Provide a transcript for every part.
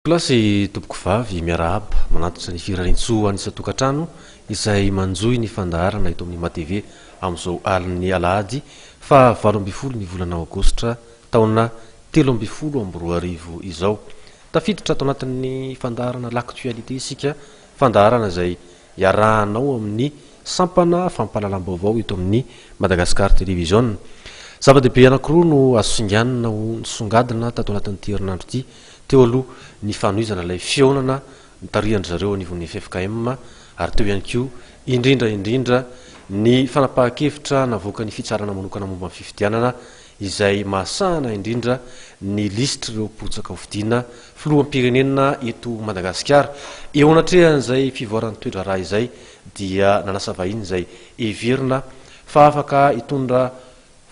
Tompokolahy sy tompokovavy, miarahaba, manantitra ny firariantsoa ho an'ny isan-tokantrano izay manjohy ny fandaharana eto amin'ny MATV amin'izao alin'ny alahady faha 18 ny volana aogositra taona 2013 izao. Tafiditra ato anatin'ny fandaharana L'actualité isika, fandaharana izay iarahanao amin'ny sampana fampahalalam-baovao eto amin'ny Madagascar Television. Zava-dehibe anankiroa no azo singanina ho nisongadina tato anatin'ity herinandro ity. Teo aloha ny fanohizana ilay fihaonana notarihan-dry zareo anivon'ny ffkm ary teo ihany koa indrindra indrindra ny fanapahan-kevitra navoakan'ny fitsarana manokana momba ny fifidianana izay mahasahana indrindra ny lisitr'ireo mpirotsaka hofidiana filoham-pirenena eto Madagasikara. Eo anatrehan'izay fivoaran'ny toe-draharaha izay dia nanasa vahiny izay heverina fa afaka hitondra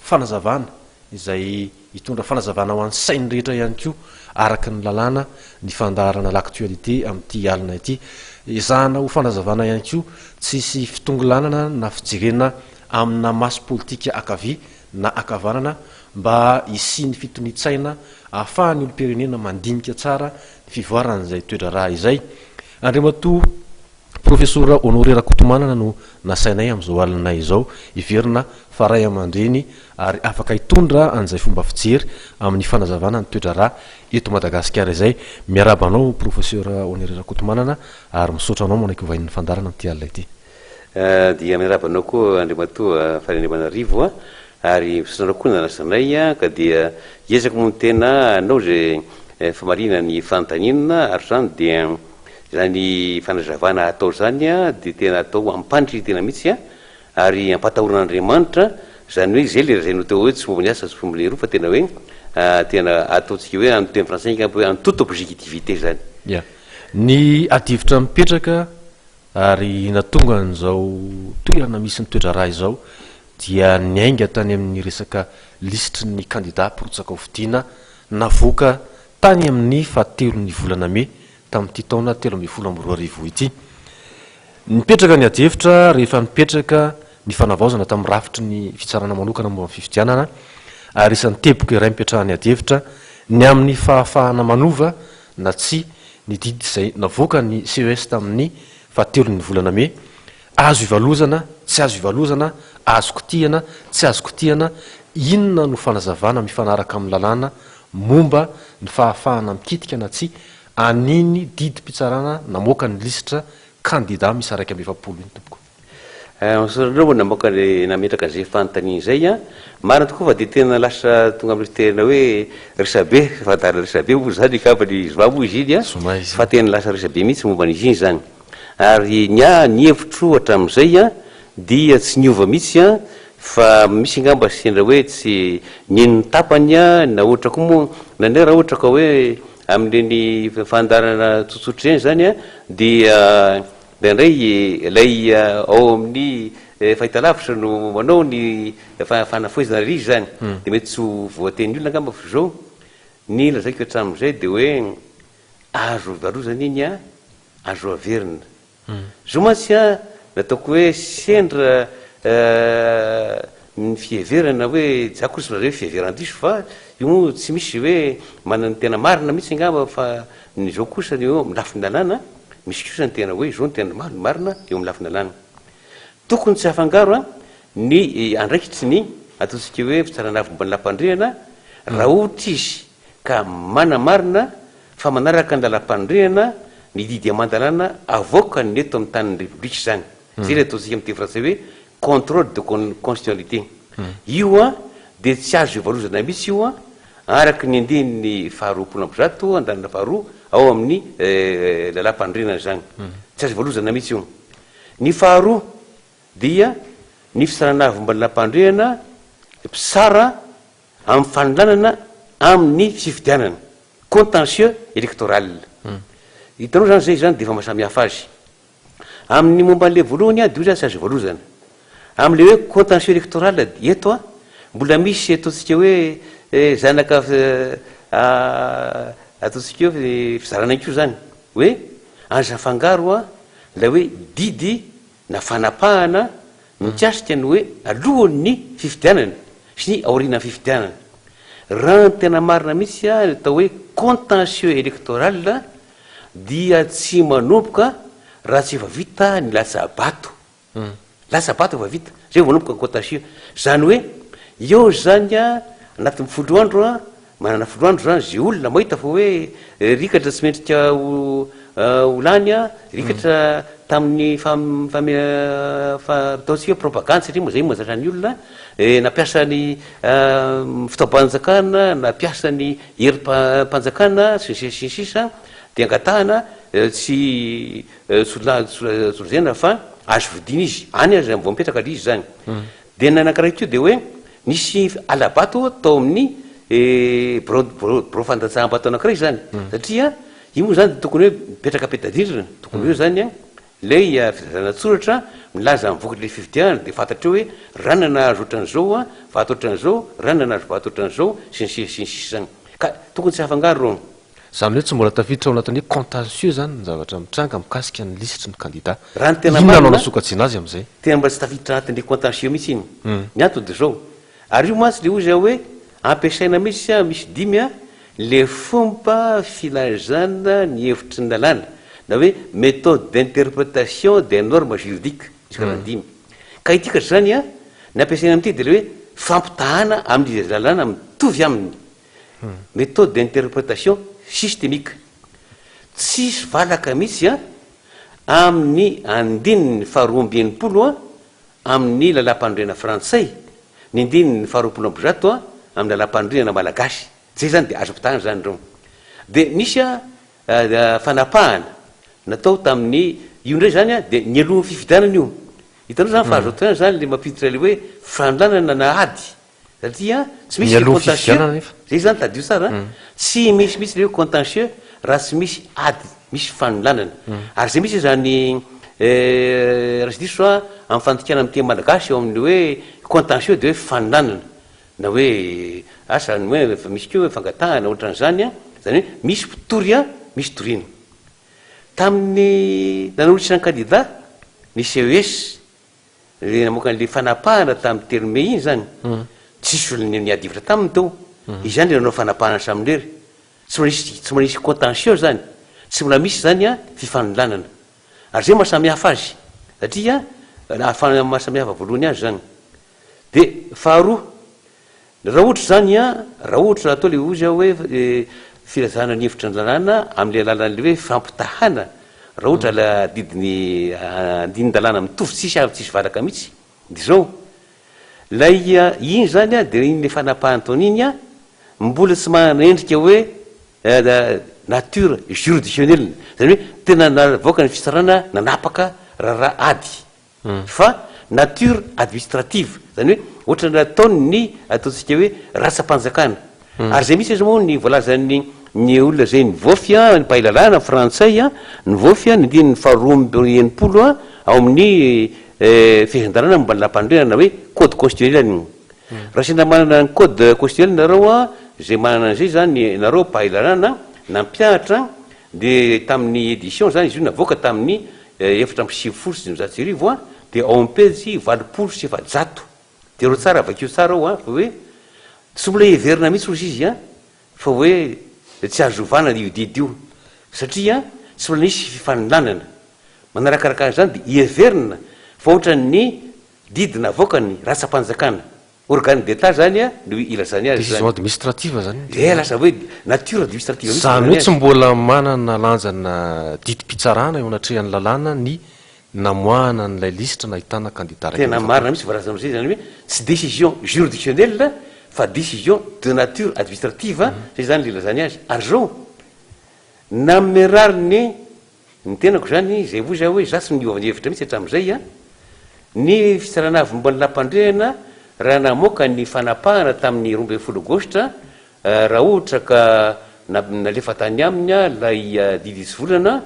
fanazavana izay hitondra fanazavana ho an'ny sain'ny rehetra ihany koa araka ny lalàna ny fandaharana L'actualité amin'ity alina ity. Ezahana ho fanazavana ihany koa tsy hisy fitongilanana na fijerena amina maso politika ankavia na ankavanana mba hisian'ny fitonian-tsaina ahafahan'ny olom-pirenena mandinika tsara ny fivoaran'izay toe-draharaha izay. Andriamatoa Profesora Honoré Rakotomanana no nasainay amin'izao alina izao hiverina fa ray aman-dreny ary afaka hitondra an'izay fomba fijery amin'ny fanazavana ny toe-draharaha eto Madagasikara izay. Miarahaba anao Profesora Honoré Rakotomanana ary misaotra anao manaiky ho vahinin'ny fandaharana amin'ity alina ity. Dia miarahaba anao koa Andriamatoa Faly Andriamanarivo a, ary misaotra anao koa nanasa anay ka dia hiezaka moa ny tena hanao izay famaliana ny fanontaniana ary izany dia izany fanazavana atao izany dia tena atao am-pandritena mihitsy ary am-patahorana an'Andriamanitra, izany hoe izay ilay lazainao teo hoe tsy momba ny asa tsy momba ny lehiroa fa tena hoe tena ataontsika hoe amin'ny teny frantsay angamba hoe en toute objectivité izany. Ya. Ny adihevitra mipetraka Ary nahatonga an'izao toerana misy ny toe-draharaha izao dia niainga tany amin'ny resaka lisitry ny kandida mpirotsaka hofidiana navoaka tany amin'ny fahatelon'ny volana mey tamin'ity taona 2013 ity. Nipetraka ny adihevitra rehefa nipetraka ny fanavaozana tamin'ny rafitry ny fitsarana manokana momba ny fifidianana ary isan'ny teboka iray nipetrahan'ny adihevitra ny amin'ny fahafahana manova na tsia ny didy izay navoakan'ny CES tamin'ny fahatelon'ny volana mey, azo ivalozana, tsy azo ivalozana, azo kitihana, tsy azo kitihana, inona no fanazavana mifanaraka amin'ny lalàna momba ny fahafahana mikitika na tsia an'iny didim-pitsarana namoaka ny lisitra kandida miisa 41 iny tompoko? Misaotra anareo namoaka ny nametraka an'izay fanontaniana izay an! Marina tokoa fa dia tena lasa tonga amin'ny tena hoe resabe, fandaharana resabe moa izany angamba ny zoma moa izy iny an! Zoma izy Fa iny. tena lasa resabe mihitsy momba an'izy iny izany. Ary ny ahy ny hevitro hatramin'izay an, dia tsy niova mihitsy an, fa misy angamba sendra hoe tsy nino ny tapany an, na ohatra koa moa, indraindray raha ohatra ka hoe amin'ireny fandaharana tsotsotra ireny izany an, dia Indraindray ilay ao amin'ny fahitalavitra no manao ny fanafohezana ilay izy izany, dia mety tsy ho voatenin'ny olona angamba fa izao, ny lazaiko hatramin'izay dia hoe azo valozana iny an, azo averina. Izao mantsy an, nataoko hoe sendra ny fiheverana hoe, za akory tsy milaza hoe fiheveran-diso fa io moa tsy misy hoe manana ny tena marina mihitsy angamba fa ny izao kosa ny eo amin'ny lafiny lalàna, Misy kosa ny tena hoe izao no tena marina eo amin'ny lafiny lalàna. Tokony tsy hafangaro ny andraikitry ny ataontsika hoe fitsarana avo momba ny lalam-panorenana raha ohatra izy ka manamarina fa manaraka ny lalam-panorenana ny didy aman-dalàna avoakany eto amin'ny tanin'ny Repoblika izany. Izay ilay ataontsika amin'ny teny frantsay hoe contrôle de constitutionnalité. Io dia tsy azo ivalozana mihitsy io araka ny andininy faha-120 andalana faharoa ao amin'ny lalàmpanorenana izany. Tsy azo ivalozana mihitsy io. Ny faharoa dia ny fitsarana avo momba ny lalàmpanorenana mpitsara amin'ny fanolanana amin'ny fifidianana, contentieux électoral. Hitanao izany izay izany dia efa mahasamihafa azy. Amin'ny momba an'ilay voalohany dia io izany tsy azo ivalozana. Amin'ilay hoe contentieux électoral dia eto an, mbola misy ataontsika hoe zanaka ataontsika hoe fizarana ihany koa izany, hoe aza afangaro an ilay hoe didy na fanapahana mikasika ny hoe alohan'ny fifidianana sy ny aorianan'ny fifidianana. Raha ny tena marina mihitsy an, ny atao hoe contentieux électoral. dia tsy manomboka raha tsy efa vita ny latsa-bato. Latsa-bato efa vita, zay vao manomboka ny contentieux. Zany hoe eo zany an, anatin'ny folo andro an, manana folo andro zany ze olona mahita fa hoe rikatra tsy mendrika ho ho lany an, rikatra tamin'ny fam- fame- fa- ataontsika hoe propagandy satria moa zay no mahazatra ny olona, nampiasa ny fitaovam-panjakana, nampiasa ny herim-panjakana sy ny sisa sy ny sisa dia angatahana tsy tsy ho lazaina fa azo vidiana izy, any aza vao mipetraka ilay izy izany. Dia ny anankiray koa dia hoe nisy hala-bato tao amin'ny birao birao fandatsaham-bato anankiray izany, satria io moa izany dia tokony hoe mipetraka peta-drindrina, tokony hoe izany an, ilay filazana an-tsoratra milaza ny vokatr'ilay fifidianana dia fantatra eo hoe ranona nahazo ohatran'izao an, vato ohatran'izao, ranona nahazo vato ohatran'izao, sy ny sisa sy ny sisa izany. Ka tokony tsy hafangaro ireo. Izany hoe tsy mbola tafiditra ao anatin'ny hoe contentieux izany ny zavatra mitranga mikasika ny lisitry ny kandida. Raha ny tena Inona no marina, anasokajiana azy amin'izay? tena mbola tsy tafiditra anatin'ilay contentieux mihitsy iny. Ny antony dia izao, ary io mantsy ilay hozy aho hoe ampiasaina mihitsy an, misy dimy an, ilay fomba filazana ny hevitry ny lalàna, na hoe méthode d'interprétation des normes juridiques, misy karazany dimy. Ka ity ka izany an, ny ampiasaina amin'ity dia ilay hoe fampitahana amin'ilay lalàna mitovy aminy. Méthode d'interprétation systémique. Tsisy valaka mihitsy an amin'ny andininy faharoa 62 an amin'ny lalàmpanorenana frantsay, ny andininy faharoapolo 120 an amin'ny lalàmpanorenana malagasy. Zay zany dia azo ampitahana zany ireo. Dia nisy an fanapahana natao tamin'ny, io indray zany an dia nialohan'ny fifidianana io. Hitanao zany fa azo atao ihany zany le mampiditra le hoe fanolanana na ady. Satria tsy misy le Mialoha contentieux, fifidianana nefa. zay zany tadidio tsara an, tsy misy mihitsy le hoe contentieux raha tsy misy ady, misy fanolanana. Ary zay mihitsy izany raha tsy diso aho amin'ny fandikana amin'ny teny malagasy eo amin'ny hoe contentieux dia hoe fanolanana na hoe asa ny hoe efa misy koa hoe fangatahana ohatran'izany an, zany hoe misy mpitory an, misy toriana. Tamin'ny nanolotra ny kandida ny CES Ilay namoaka an'ilay fanapahana tamin'ny 3 mey iny izany, tsisy olona niady hevitra taminy teo. Izy ihany ilay nanao fanapahana samirery. Tsy mbola nisy, tsy mbola nisy contentieux izany, tsy mbola misy izany an fifanolanana. Ary izay maha samy hafa azy, satria ahafahana maha samy hafa voalohany azy izany. Dia faharoa, Raha ohatra izany an, raha ohatra atao ilay hozy aho hoe filazana ny hevitry ny lalàna amin'ilay alalan'ilay hoe fampitahana, raha ohatra ilay adidin'ny andinin-dalàna mitovy tsisy ary tsisy valaka mihitsy, dia izao, ilay iny izany an, dia iny ilay fanapahan'ny taona iny an, mbola tsy manana endrika hoe nature juridictionnelle, izany hoe tena navoaka ny fitsarana nanapaka raharaha ady. Fa nature administrative, izany hoe ohatran'ny nataon'ny ataontsika hoe ratsam-panjakana. Ary izay mihitsy aza moa ny voalazan'ny ny olona izay nivaofy, ny mpahay lalàna frantsay, nivaofy ny andininy faharoa 62 ao amin'ny fehezan-dalàna momba ny lalàmpanorenana hoe code constitutionnel. Raha sendra manana ny code constitutionnel nareo, izay manana an'izay izany nareo mpahay lalàna nampianatra dia tamin'ny édition izany izy io navoaka tamin'ny 1594 an, dia ao amin'ny pejy 480. Jereo tsara, vakio tsara ao an, fa hoe tsy mbola heverina mihitsy hozy izy an, fa hoe tsy azo ovana io didy io, satria tsy mbola nisy fifanolanana. Manarakaraka an'izany dia heverina fa ohatran'ny didy navoakan'ny ratsam-panjakana. Organe d'Etat zany a no ilazany azy zany. Décision administrative zany ny tena. Eh lasa hoe nature administrative mihitsy Zany hoe tsy mbola manana lanjana didim-pitsarana eo anatrehan'ny lalàna ny namoahana an'ilay lisitra nahitana kandida Tena 41. marina mihitsy voalazanao zay zany hoe tsy décision juridictionnelle fa décision de nature administrative zay zany le ilazany azy. Ary zao nanome rariny Ny tenako izany, izay hoy za hoe za tsy niova ny hevitra mihitsy hatramin'izay an, ny fitsarana avo momba ny lampandrehana raha namoaka ny fanapahana tamin'ny 12 aogositra raha ohatra ka nalefa tany aminy ilay didy hitsivolana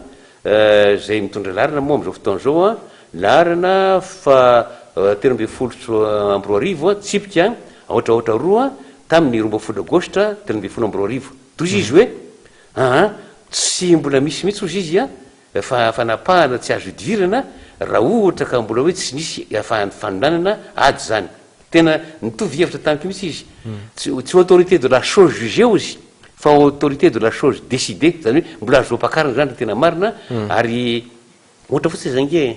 izay mitondra laharana moa amin'izao fotoana izao an, laharana faha 2013 tsipika aotra aotra roa tamin'ny 12 aogositra 2013. Tohizo izy hoe Aa tsy mbola misy mihitsy hozy izy a, fa fanapahana tsy azo idivirana raha ohatra ka mbola hoe tsy nisy fanolanana ady izany. Tena nitovy hevitra tamiko mihitsy izy. Tsy tsy autorité de la chose jugée hozy. Fa autorité de la chose décidée, izany hoe mbola azo ampakarina izany raha tena marina, ary ohatra fotsiny izay ange e,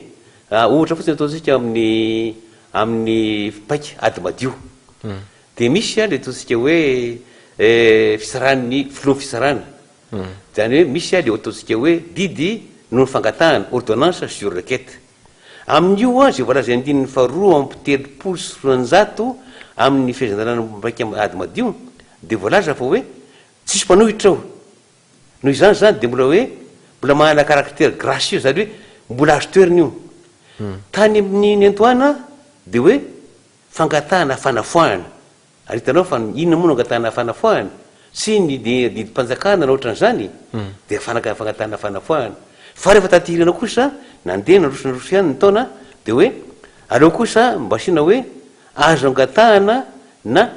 ohatra fotsiny ataontsika amin'ny amin'ny paika ady madio, dia misy ilay ataontsika hoe fitsaran'ny filohan'ny fitsarana, izany hoe misy ilay ataontsika hoe didy noho ny fangatahana, ordonnance sur requête. Amin'io izay voalazan'ny andininy faharoa 233 amin'ny fehezan-dalàna momba ny paika ady madio dia voalaza fa hoe tsisy mpanohitra ao. Noho izany izany dia mbola hoe mbola manana caractère gracieux izany hoe mbola azo toerina io. Tany amin'ny nentoana dia hoe fangatahana fanafoahana. Ary hitanao fa inona moa no angatahana fanafoahana? Tsy ny didim-panjakana na ohatran'izany dia fangatahana fanafoahana. Fa rehefa taty aoriana kosa nandeha nandroso nandroso ihany ny taona dia hoe aleo kosa mba asiana hoe azo angatahana na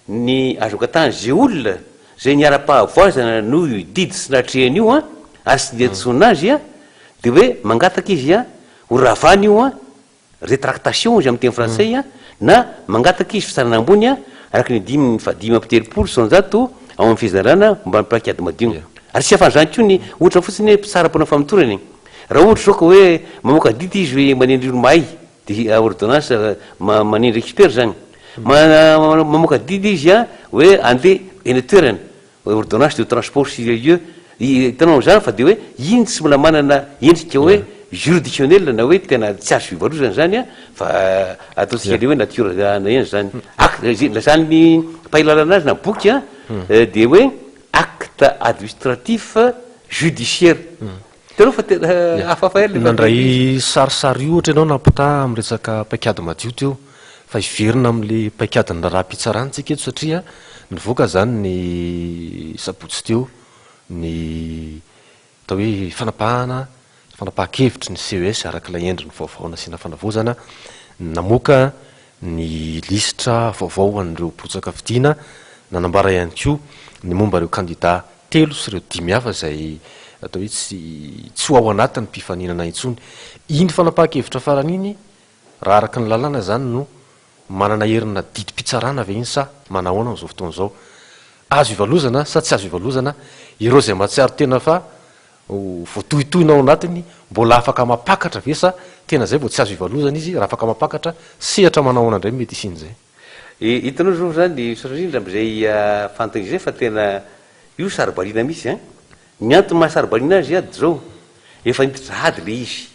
ny azo angatahana izay olona izay niara-pahavoazana noho io didy tsy natrehiny io an ary tsy niantsoana azy an dia hoe mangataka izy an ho ravana io an rétractation izy amin'ny teny frantsay an, na mangataka izy fitsarana ambony an, araka ny andininy faha-135 ao amin'ny fehezan-dalàna momba ny paikady madio. Ary tsy afa-n'izany koa ny ohatra fotsiny hoe mpitsara mpanao famotorana e. Raha ohatra izao ka hoe mamoaka didy izy hoe manendry olo-mahay, dia ordonnance manendry expert izany. Mamoaka didy izy an, hoe andeha eny an-toerana. Ordonnance de transport sur les lieux, hitanao izany fa dia hoe iny tsy mbola manana endrika hoe juridictionnel na hoe tena tsy azo ivalozana izany an, fa ataontsika le hoe nature ana eny izany. Acte, zay lazan'ny mpahay lalana azy na boky an, dia hoe acte administratif judiciaire. Hitanao fa tena hafahafa ihany le Nandray sarisary ohatra ianao nampitaha amin'ny resaka paikady madio teo, fa hiverina amin'ilay paikadin'ny raharaham-pitsarana isika eto satria nivoaka izany ny sabotsy teo ny atao hoe fanapahana, fanapahan-kevitry ny CES araka ilay endriny vaovao nasiana fanavaozana, namoaka ny lisitra vaovao ho an'ireo mpirotsaka fidiana, nanambara ihany koa ny momba ireo kandida telo sy ireo dimy hafa izay atao hoe tsy tsy ho ao anatin'ny mpifaninana intsony. Iny fanapahan-kevitra farany iny, raha araka ny lalàna izany no manana herina didim-pitsarana ve iny sa manahoana amin'izao fotoana izao? Azo ivalozana sa tsy azo ivalozana ireo izay mahatsiaro tena fa ho voatohitohina ao anatiny, mbola afaka mampakatra ve sa tena izay vao tsy azo ivalozana izy raha afaka mampakatra, sehatra manahoana indray no mety hisian'izay? Hitanao zao zany, misaotra indrindra amin'izay fanontaniana izay fa tena io saro-baliana mihitsy an! Ny antony maha saro-baliana azy dia zao, efa niditra ady le izy,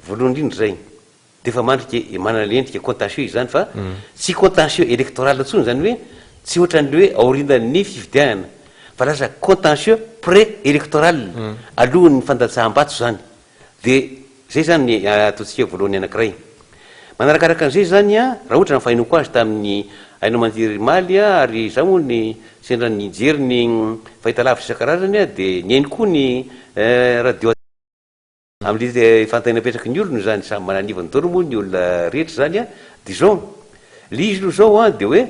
voalohany indrindra izay, dia efa mandrika e, manana le endrika contentieux izany fa tsy contentieux électoral intsony, izany hoe tsy ohatran'ny hoe aorianan'ny fifidianana fa lasa contentieux pré-électoral, alohan'ny fandatsaham-bato izany. Dia izay izany ny ataontsika hoe voalohany anankiray. Manarakaraka an'izay izany an, raha ohatra ny fahenoako azy tamin'ny haino aman-jery omaly an, ary izaho moa ny sendra nijery ny fahitalavitra isan-karazany an, dia nihaino koa ny radio amin'ilay fanontaniana apetraky ny olona izany, samy mananivany daholo moa ny olona rehetra izany an, dia izao, ilay izy aloha izao an, dia hoe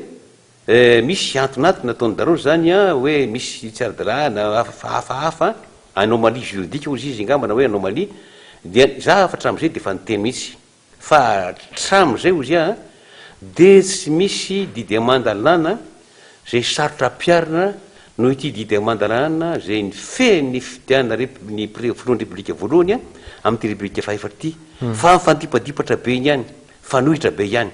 Misy antonantona ataon'i Darose zany an, hoe misy tsy ara-dalàna hafahafa, anomalie juridique hozy izy angamba na hoe anomalie, dia za efa hatramin'izay dia efa niteny mihitsy fa hatramin'izay hozy aho an, dia tsy misy didy aman-dalàna izay sarotra ampiharina noho ity didy aman-dalàna izay nifehy ny fifidianana rep- ny pre- filohan'ny repoblika voalohany an, amin'ity repoblika fahefatra ity, fa mifandipadipatra be ihany, mifanohitra be ihany.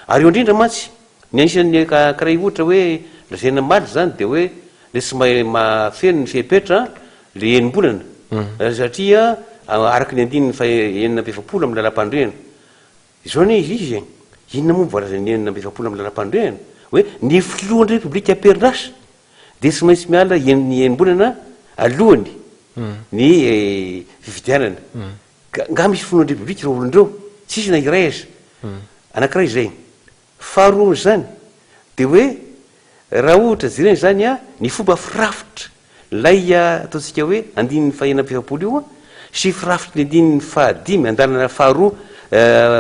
Ary eo indrindra mantsy, Ny anisan'ny anankiray ohatra hoe lazaina omaly izany dia hoe le tsy mahay mahafeno ny fepetra le enim-bolana satria araka ny andininy faha 46 amin'ny lalàmpanorenana. Izao anie izy izy e, inona moa no voalazan'ny 46 amin'ny lalàmpanorenana? Hoe ny filohan'ny Repoblika am-perinasa dia tsy maintsy miala enim-bolana alohany ny fifidianana. Ka nga misy filohan'ny Repoblika ireo olona ireo? Tsisy na iray aza. Anankiray izay. Faharoa amin'izany dia hoe raha ohatra jerena izany ny fomba firafitra ilay ataontsika hoe andininy faha 46 io sy firafitry ny andininy fahadimy andalana faharoa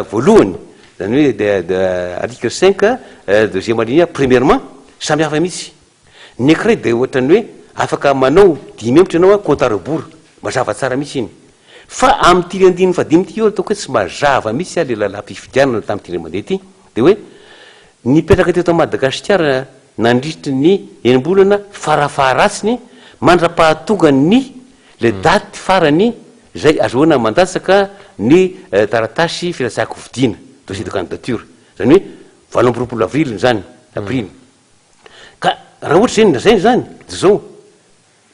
voalohany, izany hoe article cinq deuxième alinéa premièrement, samy hafa mihitsy. Ny ankiray dia ohatran'ny hoe afaka manao dimy embotra ianao compte à rebours, mazava tsara mihitsy iny. Fa amin'ity andininy fahadimy ity io ataoko hoe tsy mazava mihitsy ilay lalàm-pifidianana tamin'ity indray mandeha ity. Dia hoe nipetraka teto Madagasikara nandritry ny enim-bolana farafaharatsiny mandra-pahatongan'ny le daty farany izay azahoana mandatsaka ny taratasy filatsahan-kofidina, dossier de candidature. Izany hoe 28 avril izany, aprily. Ka raha ohatra izay no lazaina izany dia izao,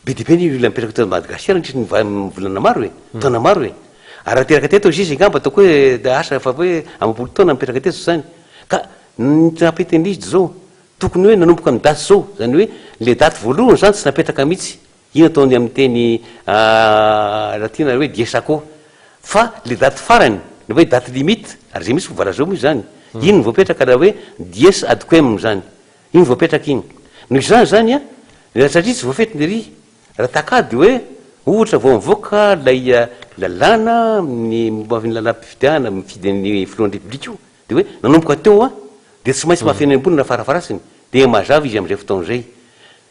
Be dia be ny olona mipetraka teto Madagasikara nandritry ny volana maro e, taona maro e. Ary raha teraka teto izy angamba ataoko hoe asa fa hoe amam-polo taona mipetraka teto izany. Ka ny tsy nampety an'izy dia izao, tokony hoe nanomboka amin'ny daty izao, izany hoe ilay daty voalohany izany tsy napetraka mihitsy, iny ataony amin'ny teny latina hoe dies a quo, fa ilay daty farany, ilay hoe date limite, ary izay mihitsy no voalaza eo moa izany, iny no voapetraka raha hoe dies ad quem izany. Iny voapetraka iny. Noho izany izany an, satria tsy voafetra ny ery, raha takady hoe ohatra vao mivoaka ilay lalàna ny momba ny lalàm-pifidianana mifidy ny filohan'ny Repoblika io, dia hoe nanomboka teo an, dia tsy maintsy mahafeno enim-bolana farafaharatsiny, dia mazava izy amin'izay fotoana izay.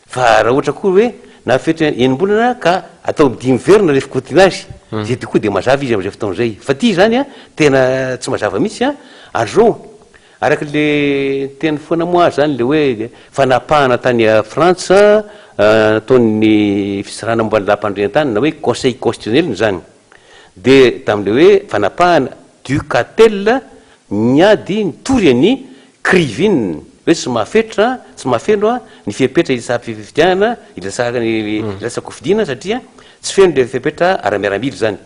Fa raha ohatra koa hoe nahafetra enim-bolana ka atao dimy verina rehefa kotina azy, izay dia koa dia mazava izy amin'izay fotoana izay. Fa ity izany an, tena tsy mazava mihitsy an, ary izao, Araka le teny foana moa zany le hoe fanapahana tany Frantsa nataon'ny fitsarana momba ny lalam-panorenantany na hoe conseil constitutionnel zany de tamin'le hoe fanapahana Ducatel niady nitory an'i Krivine hoe tsy mahafetra tsy mahafeno ny fepetra hilatsaha-pifidianana hilatsaha-kofidina satria tsy feno le fepetra ara-miaramila zany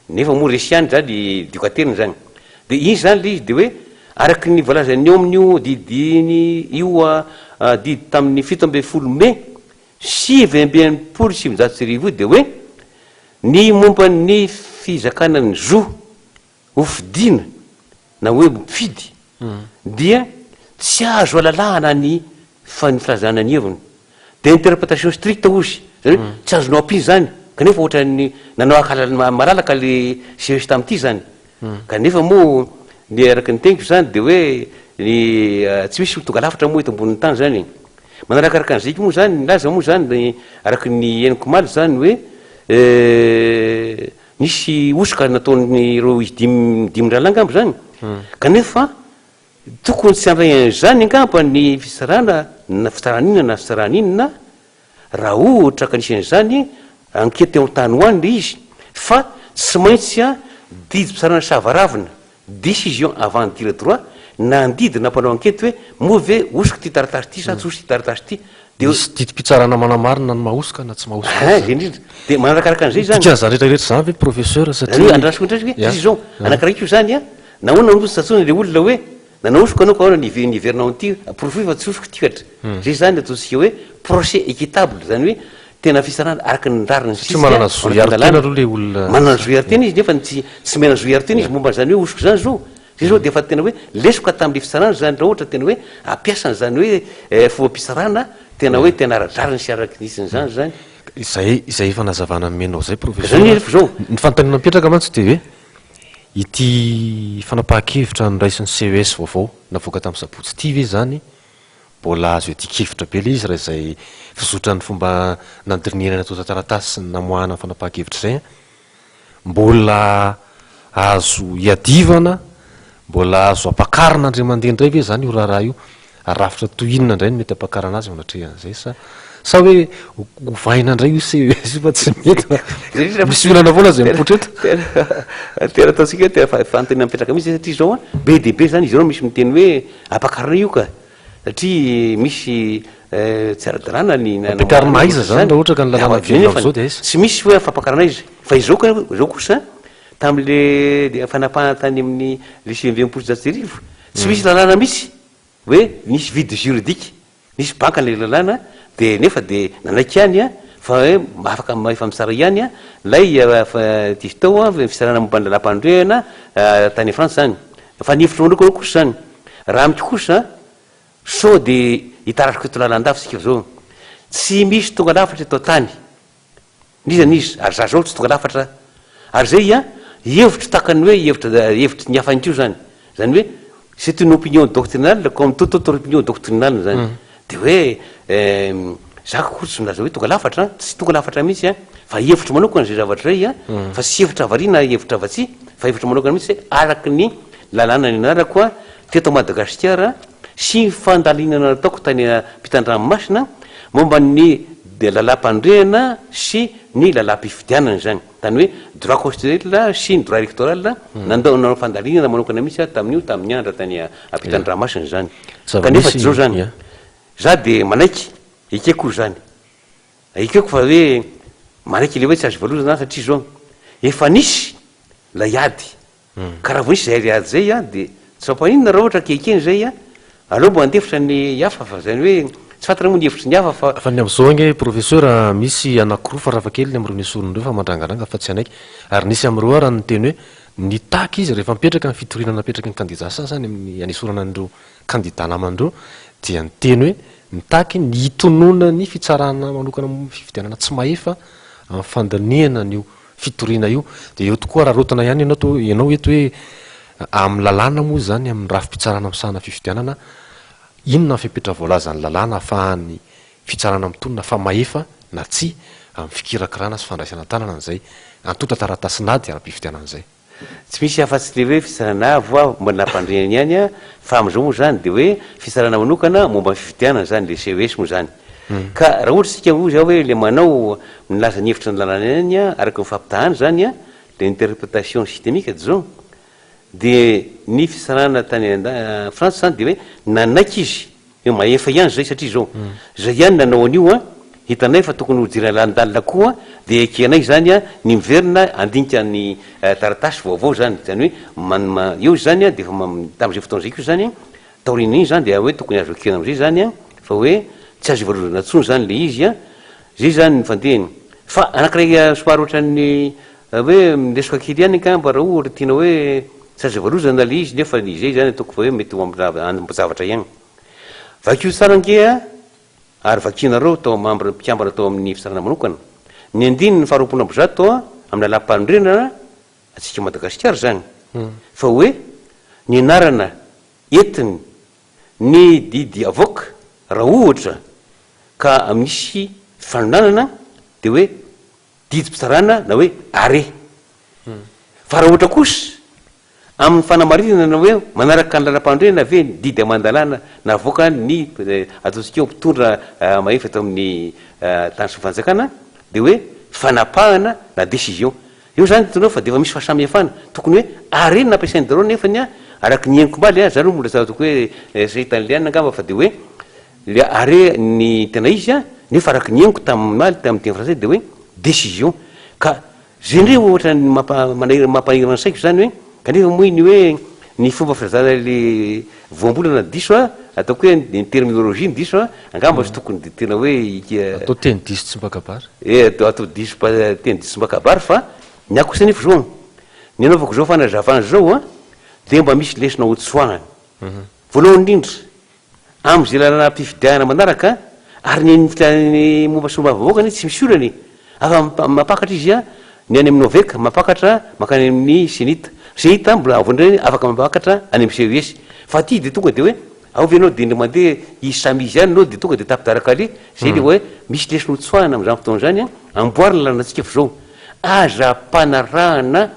Nefa moa resy ihany zany Ducatel zany. De iny zany le izy de hoe araky ny voalazan'ny eo amin'io didy io didy tamin'ny 17 mai 1969 io de hoe ny momba ny fizakana ny zo ho fidiana na hoe mpifidy dia tsy azo alalahana ny filazana ny heviny. Dia interprétation stricte hozy, izany hoe tsy azonao ampiana izany, kanefa ohatran'ny nanao ankahala malalaka le CES tamin'ity izany. Kanefa moa ny araka ny teniko izany dia hoe ny tsy misy tonga lafatra moa eto ambonin'ny tany izany e. Manarakaraka an'izay koa moa izany, nilaza moa izany ny araka ny henoko omaly izany hoe Nisy hosoka nataon'ireo izy dimy dimy rahalahy angamba izany, kanefa tokony tsy handray an'izany angamba ny fitsarana na fitsarana inona na fitsarana inona raha ohatra ka nisy an'izany enquête eo an-tany ho any ilay izy fa tsy maintsy didim-pitsarana savaravina Décision avant de dire droit, nandidy na mpanao enquête hoe moa ve hosoka ity taratasy ity sa tsy hosoka ity taratasy ity, dia. Misy didim-pitsarana manamarina ny maha-hosoka na tsy maha-hosoka azy izany. Izay indrindra. Dia manarakaraka an'izay izany. Dikan'izany rehetra rehetra izany ve Professeur satria. Izany hoe andrasiko indray hoe satria izao, anankiray koa izany an, nahoana no tsy nantsoina ilay olona hoe nanao hosoka anao ka ahoana ny niverina ao amin'ity, porofoy fa tsy hosoka ity ka. Izay izany ataontsika hoe procès équitable, izany hoe tena fitsarana araka ny rariny sy Tsy manana zo hiaro tena aloha ilay olona. Manana zo hiaro tena izy nefa tsy tsy manana zo hiaro tena izy momba an'izany hoe hosoka izany izao. Izay izao dia efa tena hoe lesoka tamin'ilay fitsarana izany raha ohatra tena hoe hampiasa an'izany hoe fombam-pitsarana tena hoe tena ara-drariny sy araka ny hitsiny izany izany. Izay izay efa nazavana nomenao izay Professeur. Izany nefa izao. Ny fanontaniana mipetraka mantsy dia hoe ity fanapahan-kevitra noraisin'ny CES vaovao navoaka tamin'ny sabotsy ity ve izany Mbola azo iadian-kevitra be ilay izy raha izay fizotran'ny fomba nandinihana ny antontan-taratasy sy ny namoahana ny fanapahan-kevitra izay an! Mbola azo iadivana, mbola azo ampakarina indray mandeha indray ve izany io raharaha io? Ary rafitra toy inona indray no mety hampakarana azy eo anatrehan'izay sa sa hoe ovaina indray io CES io fa tsy mety fa misy olana foana izay mipoitra eto? Tena ataontsika hoe tena fanontaniana mipetraka mihitsy izay satria izao an, be dia be izany izy ireo misy miteny hoe Ampakarina io ka! Satria misy tsy ara-dalàna ny Ampiakarina aiza zany raha ohatra ka ny lalàna velona amin'izao dia aiza? Tsy misy hoe fampakarana aiza. Fa izao ka, izao kosa, tamin'le fanapahana tany amin'ny le 1969, tsy misy lalàna mihitsy hoe nisy vide juridique. Nisy banka ilay lalàna dia nefa dia nanaiky ihany fa hoe afaka efa mitsara ihany ilay diso tao fitsarana momba ny lalàmpanorenana tany Frantsa izany. Fa ny hevitro manokana kosa izany, raha amiko kosa sao dia hitarazoka eto lalandava isika izao, tsy misy tonga lafatra eto an-tany. N'iza n'iza, ary za zao tsy tonga lafatra ary zay an, hevitro tahaka ny hoe hevitra hevitry ny hafa ihany koa zany, zany hoe c'est une opinion doctrinale comme toute autre opinion doctrinale zany, de hoe za akory tsy milaza hoe tonga lafatra an, tsy tonga lafatra mihitsy an, fa hevitro manokana zay zavatra zay an, fa tsy hevitra avaria na hevitra avatsia, fa hevitro manokana mihitsy hoe araka ny lalàna nianarako an teto Madagasikara. sy ny fandalinana nataoko tany ampitan-dranomasina momba ny lalàmpanorenana sy ny lalàm-pifidianana izany, izany hoe droit constitutionnel sy ny droit électoral, nandao nanao fandalinana manokana mihitsy aho tamin'io tamin'ny andro tany ampitan-dranomasina izany. Kanefa tsy izao izany, za dia manaiky, ekeko izany, ekeko fa hoe manaiky ilay hoe tsy azo ivalozana satria izao, efa nisy ilay ady Ka raha vao nisy izay ady izay an, dia tsy mampaninona raha ohatra ka ekena izay an, aleo mba handefitra ny hafa fa izany hoe tsy fantatra moa ny hevitry ny hafa fa. Fa ny amin'izao ange Professeur misy anankiroa farafahakeliny amin'ireo nesorina ireo fa mandrangaranga fa tsy hanaiky, ary nisy amin'ireo ara niteny hoe nitaky izy rehefa mipetraka ny fitoriana napetraky ny kandida sasany amin'ny hanesorana an'ireo kandida namany ireo dia niteny hoe nitaky ny hitonona ny fitsarana manokana momba ny fifidianana tsy mahefa amin'ny fandinihana an'io fitoriana io. Dia eo tokoa araraotina ihany ianao to, ianao eto hoe amin'ny lalàna moa izany, amin'ny rafi-pitsarana misahana fifidianana, inona ny fepetra voalazan'ny lalàna ahafahan'ny fitsarana mitonona fa mahefa na tsia amin'ny fikirakirana sy fandraisana an-tanana an'izay antontan-taratasin'ady ara-pifidianana izay. Tsy misy afa-tsy le hoe fitsarana avo aho mba nampandriana ihany fa amin'izao moa izany dia hoe fitsarana manokana momba ny fifidianana izany le CES moa izany. Ka raha ohatra isika hoy zaho hoe le manao milaza ny hevitry ny lalàna ihany araka ny fampitahana izany le interprétation systémique disons dia ny fitsarana tany Frantsa izany dia hoe nanaiky izy Hoe mahefa ihany zay satria zao zay ihany nanao an'io an, hitanay fa tokony ho jerena lalindalina koa dia ekenay zany an ny miverina handinika ny taratasy vaovao zany, zany hoe man ma eo zany an dia efa tamin'izay fotoana izay koa zany an, taorian'iny zany dia hoe tokony azo ekena amin'izay zany an fa hoe tsy azo ivarozana intsony zany le izy an, zay zany ny fandehany. Fa anankiray somary ohatran'ny hoe milesoka kely ihany angamba raha ohatra tiana hoe tsy azo ivarozana le izy nefa izay zany ataoko fa hoe mety ho ambin-javatra ihany. Vakio tsara ange a, ary vakinareo tao membre mpikambana tao amin'ny fitsarana manokana, ny andininy faha 120 amin'ny lalàm-panorenana antsika Madagasikara izany, fa hoe ny anarana entiny ny didy avoaka raha ohatra ka misy fanolanana dia hoe didim-pitsarana na hoe arrêt. Fa raha ohatra kosa amin'ny fanamarinana na hoe manaraka ny lalam-panorenana ve ny didy aman-dalàna navoaka ny ataontsika hoe mpitondra mahefa eto amin'ny tany sy ny fanjakana dia hoe fanapahana na décision. Eo izany hitanao fa dia efa misy fahasamihafana. Tokony hoe arrêt no nampiasain'i Dareo nefany araka ny henoko omaly, za aloha mbola tsy ataoko hoe tsy hitan'i Liana angamba fa dia hoe Le arrêt ny tena izy an, nefa araka ny henoko tamin'ny omaly tamin'ny teny frantsay dia hoe décision. Ka zay indray ohatran'ny mampa- manahirana mampanahirana ny saiko zany hoe kanefa moa ny hoe ny fomba filazana le voambolana diso an, ataoko hoe ny terminologie no diso an, angamba tsy tokony de tena hoe ika Atao teny diso tsy mba kabary. Eh atao atao diso pa- teny diso tsy mba kabary fa ny ahy kosa anefa zao an, ny anaovako zao fanazavana zao an, dia mba misy lesona hotsoahana. Voalohany indrindra, Amin'izay lalànam-pifidianana manaraka, ary ny ny momba solombavambahoaka anie tsy misy olana e! Afa mampakatra izy an, ny any amin'ny OVEC mampakatra mankany amin'ny Cenit, Cenit mbola avy indray afaka mampakatra any amin'ny CES, fa aty dia tonga dia hoe ao ve ianao dia indray mandeha izy samy izy ihany ianao dia tonga dia tapi-daraka aleha, izay ilay hoe misy lesona hotsoahina amin'izany fotoana izany an, amboarina ny lalanantsika fa izao aza ampanarahana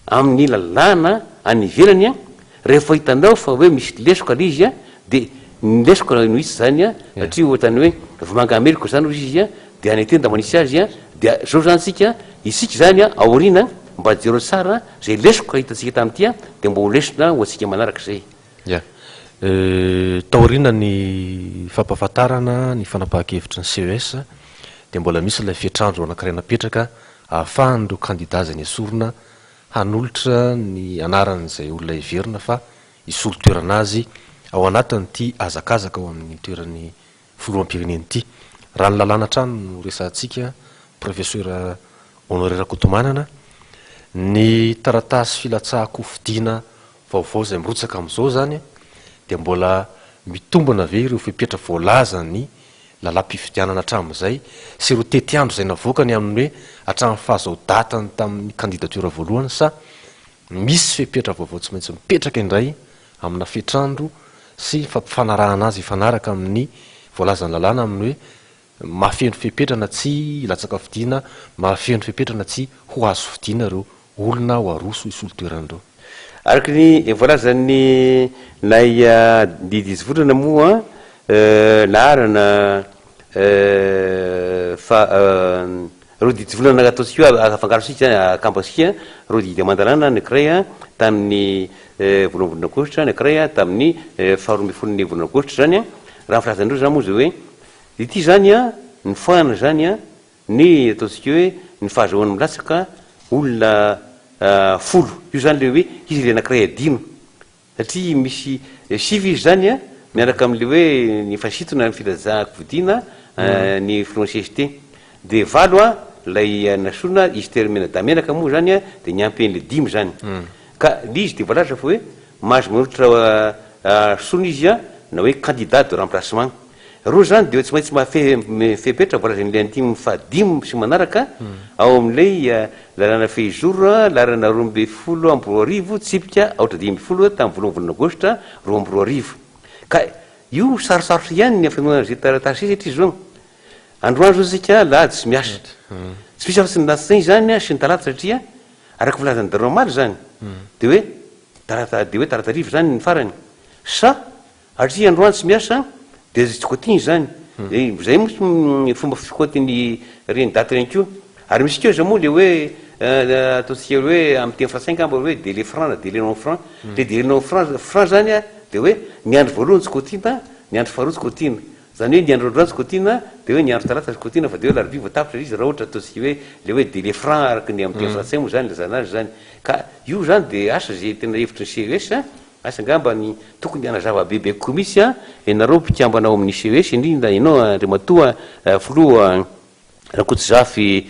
amin'ny lalàna any ivelany an, Rehefa hitanao fa hoe misy lesoka le izy a, de ny lesoka no hitsy zany a, satria ohatrany hoe vomanga meloka zany ozy izy a, de any an-tenda manisy azy a, de zao zany tsika, isika zany a aoriana mba jereo tsara zay lesoka hitantsika tamin'ity a, de mba ho lesona ho antsika manaraka zay. Ya. Taoriana ny fampahafantarana ny fanapahan-kevitry ny CES dia mbola misy ilay fetr'andro anankiray napetraka ahafahan'ireo kandida izay nesorina hanolotra ny anaran'izay olona heverina fa hisolo toerana azy ao anatin'ity hazakazaka ho amin'ny toeran'ny filoham-pirenena ity. Raha ny lalàna hatrany no resahantsika, Profesora Honoré Rakotomanana, ny taratasy filatsahan-kofidina vaovao izay mirotsaka amin'izao izany dia mbola mitombina ve ireo fepetra voalazan'ny lalàm-pifidianana hatramin'izay sy ireo tetiandro izay navoakany amin'ny hoe hatramin'ny fahazao datany tamin'ny candidature voalohany sa misy fepetra vaovao tsy maintsy mipetraka indray amina fetr'andro sy fampifanarahana azy hifanaraka amin'ny voalazan'ny lalàna amin'ny hoe mahafeno fepetra na tsy hilatsaka fidiana, mahafeno fepetra na tsy ho azo fidiana ireo olona ho aroso hisolo toerana ireo. Araka ny voalazan'ny lay didy hitsivolana moa, laharana faha roa didy hitsivolana ataontsika io, afangarontsika izany, akambantsika, roa didy aman-dalàna, ny anankiray tamin'ny voalohany volana aogositra, ny anankiray tamin'ny faharoa ambin'ny folon'ny volana aogositra izany. Raha ny filazan'ireo izany moa izao hoe, ity izany ny foanana izany Ny ataontsika hoe ny fahazahoany milatsaka olona folo, io zany le hoe izy le anakiray adino satria misy sivy izy zany an, miaraka amle hoe ny efa sintona ny filazan-kofidina ny filohan'ny cst, de valo an lay nasoina izy termena damenaka moa zany an de niampy anle dimy zany, ka le izy de voalaza fa hoe mahazo manolotra sona izy an na hoe candidat de remplacement. Roa izany dia tsy maintsy mahafehy fepetra voalazan'ilay andininy fahadimy sy manaraka ao amin'ilay lalàna fehizoro laharana 2012 tsipika aotra 15 tamin'ny voalohany volana aogositra 2002. Ka io sarosarotra ihany ny hafenoana an'izay taratasy izay satria izao androany izao isika alahady tsy miasa. Tsy misy afa-tsy ny alatsinainy izany sy ny talata satria araka ny filazan'i Darwin omaly izany dia hoe talata dia hoe talata hariva izany ny farany sa Ary androany tsy miasa dia tsy quoting izany. Zay moa ny fomba fi-quoting ireny daty ireny koa. Ary misy koa zao moa le hoe ataontsika hoe amin'ny teny frantsay angamba hoe délai franc na délai non franc. Le délai non franc franc zany a dia hoe ny andro voalohany tsy quotina, ny andro faharoa tsy quotina. Zany hoe ny andro androany tsy quotina dia hoe ny andro talata tsy quotina fa dia hoe alarobia vao tapitra ilay izy raha ohatra ataontsika hoe le hoe délai franc araka ny amin'ny teny frantsay moa zany ilazana azy zany. Ka io zany dia asa ze tena hevitry ny CES a. Asa angamba ny tokony hanazava bebe kokoa mihitsy an, ianareo mpikambana ao amin'ny CES, indrindra ianao Andriamatoa Filoha Rakotozafy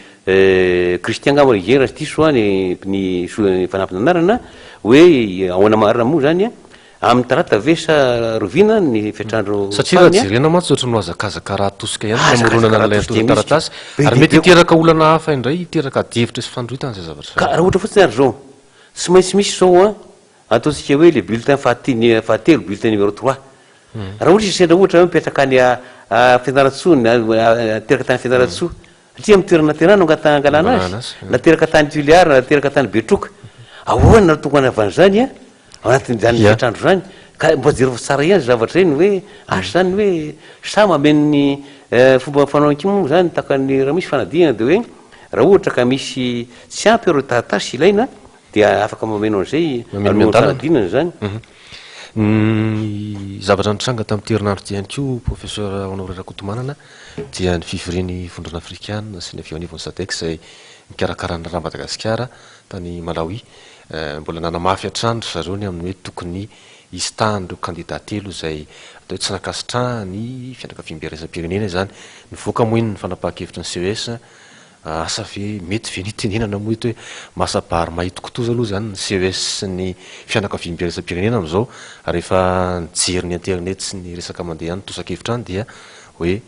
Christian angamba izay raha tsy diso aho ny ny fanampin'anarana, hoe ahoana marina moa izany an, amin'ny talata ve sa rahoviana ny fetr'andro Satria raha farany an? jerena mantsy ohatran'ny ho hazakazaka raha atosika ihany ny Hazakazaka hamoronana raha an'ilay atosika mihitsy antontan-taratasy be ary dia mety be koa. hiteraka olana hafa indray, hiteraka adihevitra sy fandroritana izay zavatra Ka izay. raha ohatra fotsiny ary izao, tsy maintsy misy izao an, Ataontsika hoe le bulletin fahatelo, bulletin numéro trois. Raha ohatra izy sendra ohatra hoe mipetraka any Fianarantsoa, na teraka tany Fianarantsoa, satria amin'ny toerana naterahana no angalana azy, na teraka tany Tuléar, na teraka tany Betroka, ahoana no tonga anaovan'izany an, ao anatin'izany fetr'andro izany? Ka mba jereo tsara ihany zavatra ireny hoe asa izany hoe sa mameno ny fomba fanao ihany koa moa izany tahaka ny raha misy fanadinana dia hoe raha ohatra ka misy tsy ampy ireo taratasy ilaina Dia afaka mameno an'izay Mameno alohan'ny miandalana. fanadinana izany. Ny zavatra nitranga tamin'ity herinandro ity ihany koa Professeur Honoré Rakotomanana dia ny fivorian'ny Vondrona Afrikana sy ny avy eo anivon'ny Sadec izay nikarakara ny raharaha Madagasikara tany Malawi. Mbola nanamafy hatrany ry zareo ny amin'ny hoe tokony hisitahan'ireo kandida telo izay atao hoe tsy nankasitrahan'ny fianakaviambe iraisam-pirenena izany. Nivoaka moa iny ny fanapahan-kevitry ny CES Asa ve, mety ve ny hitenenana moa eto hoe masa-bary mahito kitoza aloha izany ny CES sy ny fianakaviambe iraisam-pirenena amin'izao? Rehefa nijery ny internet sy ny resaka mandeha any tosa-kevitra any dia hoe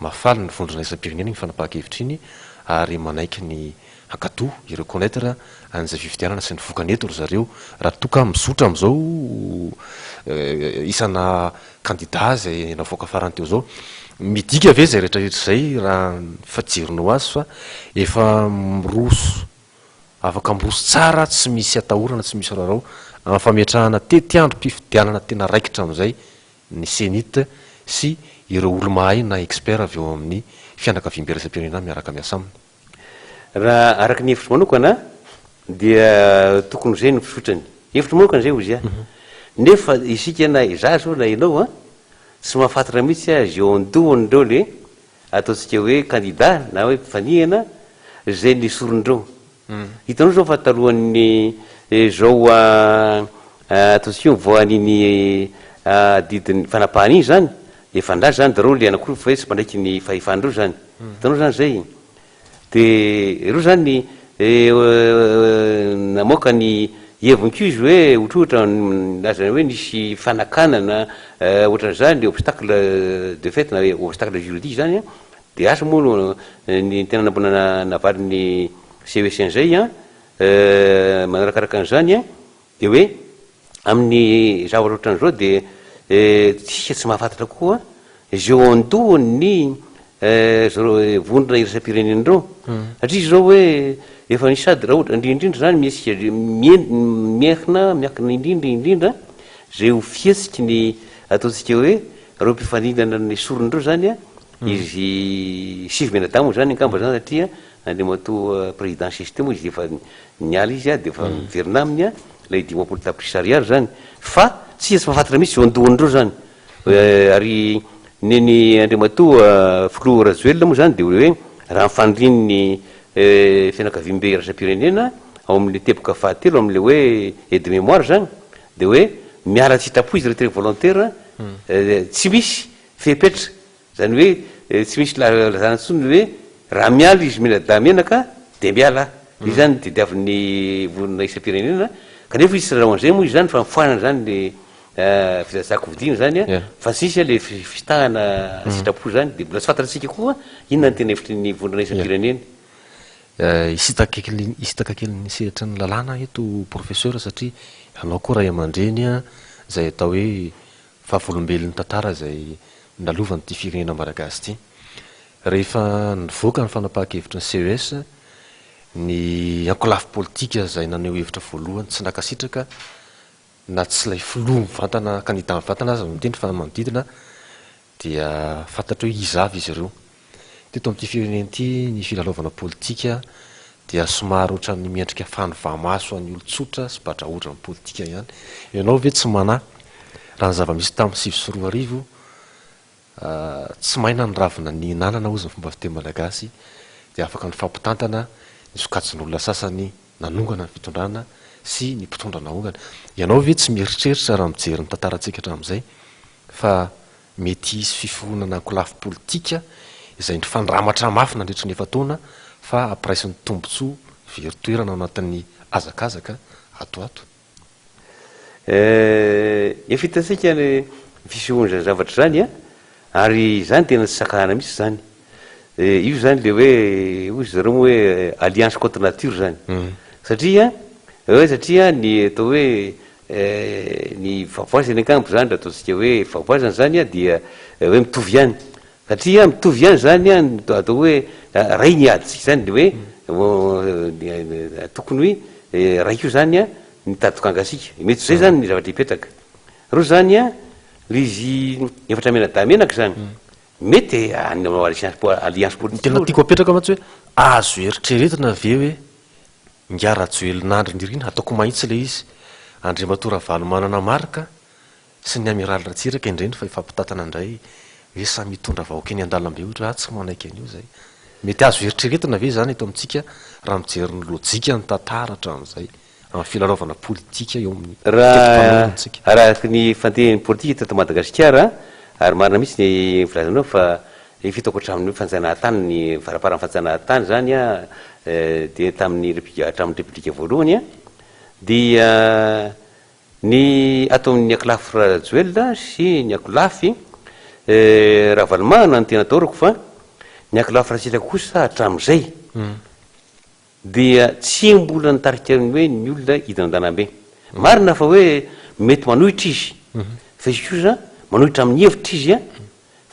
mahafaly ny vondrona iraisam-pirenena iny fanapahan-kevitra iny ary manaiky ny hankatoa, hi-reconnaitre, an'izay fifidianana sy ny vokany eto ry zareo raha toa ka mizotra amin'izao isana kandida izay navoaka farany teo izao. Midika ve izay rehetra rehetra izay raha ny fijerinao azy fa efa miroso, afaka miroso tsara tsy misy atahorana, tsy misy raorao amin'ny fametrahana tetiandrom-pifidianana tena raikitra amin'izay ny Cenit sy ireo olo-mahay na expert avy eo amin'ny fianakaviambe iraisam-pirenena miaraka miasa aminy? Raha araka ny hevitro manokana dia tokony ho izay no fizotrany. Hevitro manokana izay hozy aho. Nefa isika na izaho izao na ianao an, tsy mahafantatra mihitsy azy eo an-dohan'ireo le ataontsika hoe candidat na hoe mpifanihana izay nesorin'ireo. Hitanao izao fa talohan'ny izao ataontsika hoe nivoahan'iny didin'ny fanapahana iny izany, efa nilaza izany daholo le anankiroa fa hoe tsy manaiky ny fahefan'ireo izany. Hitanao izany izay? Dia ireo izany namoaka ny heviny koa izy hoe ohatrohatra nilaza hoe nisy fanakanana ohatran'izany obstacle de fait na hoe obstacle juridique izany an, dia asa moa no ny tena mbola navalin'ny CEC an'izay an, manarakaraka an'izany an, Dia hoe amin'ny zavatra ohatran'izao dia tsika tsy mahafantatra koa izay eo an-dohan'ny Zareo vondrona iraisam-pirenena ireo satria izao hoe efa nisy sady raha ohatra indrindra indrindra izany mihetsika miankina miankina indrindra indrindra izay ho fihetsiky ny ataontsika hoe ireo mpifaninana nesorina ireo izany an, izy sivy mianadahy moa izany angamba izany satria Andriamatoa président CST moa izy efa niala izy dia efa miverina aminy ilay 50 tapitrisa ariary izany fa tsisy tsy mahafantatra mihitsy eo an-dohan'ireo izany. Ary neny Andriamatoa Filoha Rajoelina moa izany dia hoe raha ny fanirian'ny fianakaviambe iraisam-pirenena ao amin'ny teboka fahatelo amin'ilay hoe aide mémoire izany dia hoe miala tsy hitam-po izy retrait volontaire tsy misy fepetra Izany hoe tsy misy lazana intsony ny hoe raha miala izy mianadahy menaka dia miala. Io izany no tediavin'ny vondrona isam-pirenena kanefa izy tsy nanao an'izay moa izany fa nifoanana izany le filatsahan-kofidina izany fa tsy nisy le fisintahana sitrapo izany dia mbola tsy fantatsika koa inona ny tena hevitry ny vondrona isam-pirenena. Hisintaka kely hisintaka kely ny sehatry ny lalàna eto Professeur satria ianao koa ray aman-dreny izay atao hoe vavolombelon'ny tantara izay nalovan'ity firenena malagasy ity. Rehefa nivoaka ny fanapahan-kevitry ny CES, ny ankolafy politika izay naneho hevitra voalohany tsy nankasitraka na tsy ilay filoha mivantana, kandida mivantana aza no niteny fa ny manodidina dia fantatra hoe iza avy izy ireo. Teto amin'ity firenena ity ny filalaovana politika dia somary ohatran'ny miendrika fanovà-maso an'ny olon-tsotra sy badrahodra amin'ny politika ihany. Ianao ve tsy manahy raha ny zava-misy tamin'ny 2009 tsy maina ny ravina nihinanana hozy ny fomba fiteny malagasy dia afaka nifampitantana ny sokajin'olona sasany nanongana ny fitondrana sy ny mpitondra naongana. Ianao ve tsy mieritreritra raha mijery ny tantarantsika hatramin'izay fa Mety hisy fiforonana ankolafy politika izay nifandramatra mafy nandritry ny efa-taona fa ampiraisin'ny tombontsoa very toerana ao anatin'ny hazakazaka ato ho ato. Efa hitantsika ny fisehoan'izany zavatra izany an, ary izany tena tsy sakana mihitsy izany. Io izany ilay hoe, hoy zareo moa hoe alliance contre nature izany. Satria, hoe satria ny atao hoe Ny fahavoazana angamba izany raha ataontsika hoe fahavoazana izany dia hoe mitovy ihany satria mitovy ihany izany an, atao hoe ray ny adintsika izany dia hoe tokony hoe ray koa izany an ny tadin-kangatsiaka, mety ho izay izany ny zavatra hipetraka. Roa izany an, ilay izy efatra mianadahy menaka izany, mety e, hanao alliance politique. Ny tena tiako apetraka mantsy hoe azo eritreretina ve hoe Ingahy Rajoelina Andry Nirina, ataoko mahitsy ilay izy, Andriamatoa Ravalomanana Marc sy ny Amiraly Ratsiraka indreny fa hifampitantana indray hoe samy hitondra vahoaka eny an-dalambe ohatra hoe aho tsy manaiky an'io izay. Mety azo eritreretina ve izany eto amintsika raha mijery ny lojika ny tantara hatramin'izay amin'ny filalaovana politika eo amin'ny teti-panorenantsika? Raha araka ny fandehan'ny politika teto Madagasikara, ary marina mihitsy ny filazanao fa Efa hitako hatramin'ny hoe fanjanahantany ny faramparan'ny fanjanahantany izany an, dia tamin'ny replika hatramin'ny replika voalohany an, dia ny ato amin'ny ankolafy Rajoelina sy ny ankolafy Ravalomanana no tena atahorako fa ny ankolafy Ratsiraka kosa hatramin'izay dia tsy mbola nitarika ny hoe ny olona hidina an-dalambe. Marina fa hoe mety manohitra izy, fa izy kosa manohitra amin'ny hevitra izy an,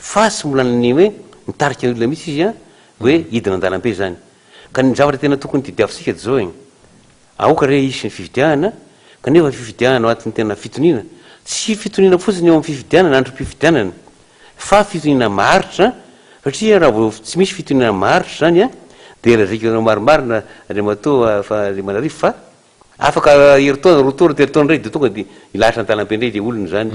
Fa tsy mbola ny hoe nitarika ny olona mihitsy izy an, hoe hidina an-dalambe izany. Ka ny zavatra tena tokony tediavintsika dia izao e, aoka re hisy ny fifidianana, kanefa fifidianana ao anatin'ny tena fitoniana, tsy fitoniana fotsiny eo amin'ny fifidianana, androm-pifidianana, fa fitoniana maharitra, satria raha vao tsy misy fitoniana maharitra izany an, dia lazaiko anao marimarina Andriamatoa Randriamanarivo fa Afaka herintaona, roa taona, telo taona indray dia tonga dia hilahatra an-dalambe indray ilay olona izany.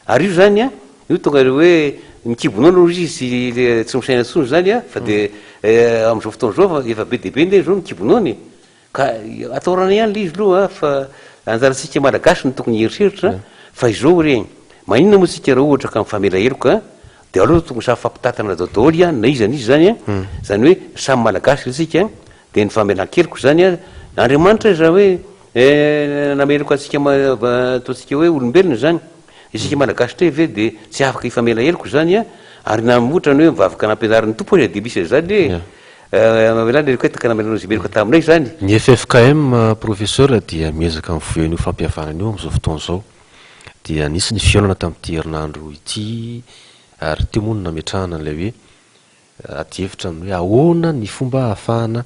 Ary io izany an, io tonga ilay hoe ny kibonao aloha izy tsy tsy misaina intsony izany an, fa dia amin'izao fotoana izao efa be dia be anie izao ny kibonao e. Ka atahorana ihany ilay izy aloha fa anjarantsika Malagasy no tokony hieritreritra fa izao re, maninona moa tsika raha ohatra ka mifamela heloka dia aleo tokony samy mifampitantana daholo na iza na iza izany an, izany hoe samy Malagasy ve tsika Dia ny famelan-keloka izany an, Andriamanitra iza hoe nameloka antsika ataontsika hoe olombelona izany, isika Malagasy indray ve dia tsy afaka hifamela heloka izany an, ary na ohatra ny hoe mivavaka nampianarin'ny Tompo aza dia misy an'izany hoe mamelà ny helokay tahaka ny namelanao izay meloka taminay izany. Ny ffkm Professeur dia miezaka mivoy an'io fampihavanana io amin'izao fotoana izao. Dia nisy ny fihaonana tamin'ity herinandro ity ary teo moa no nametrahana an'ilay hoe. Adihevitra amin'ny hoe ahoana ny fomba ahafahana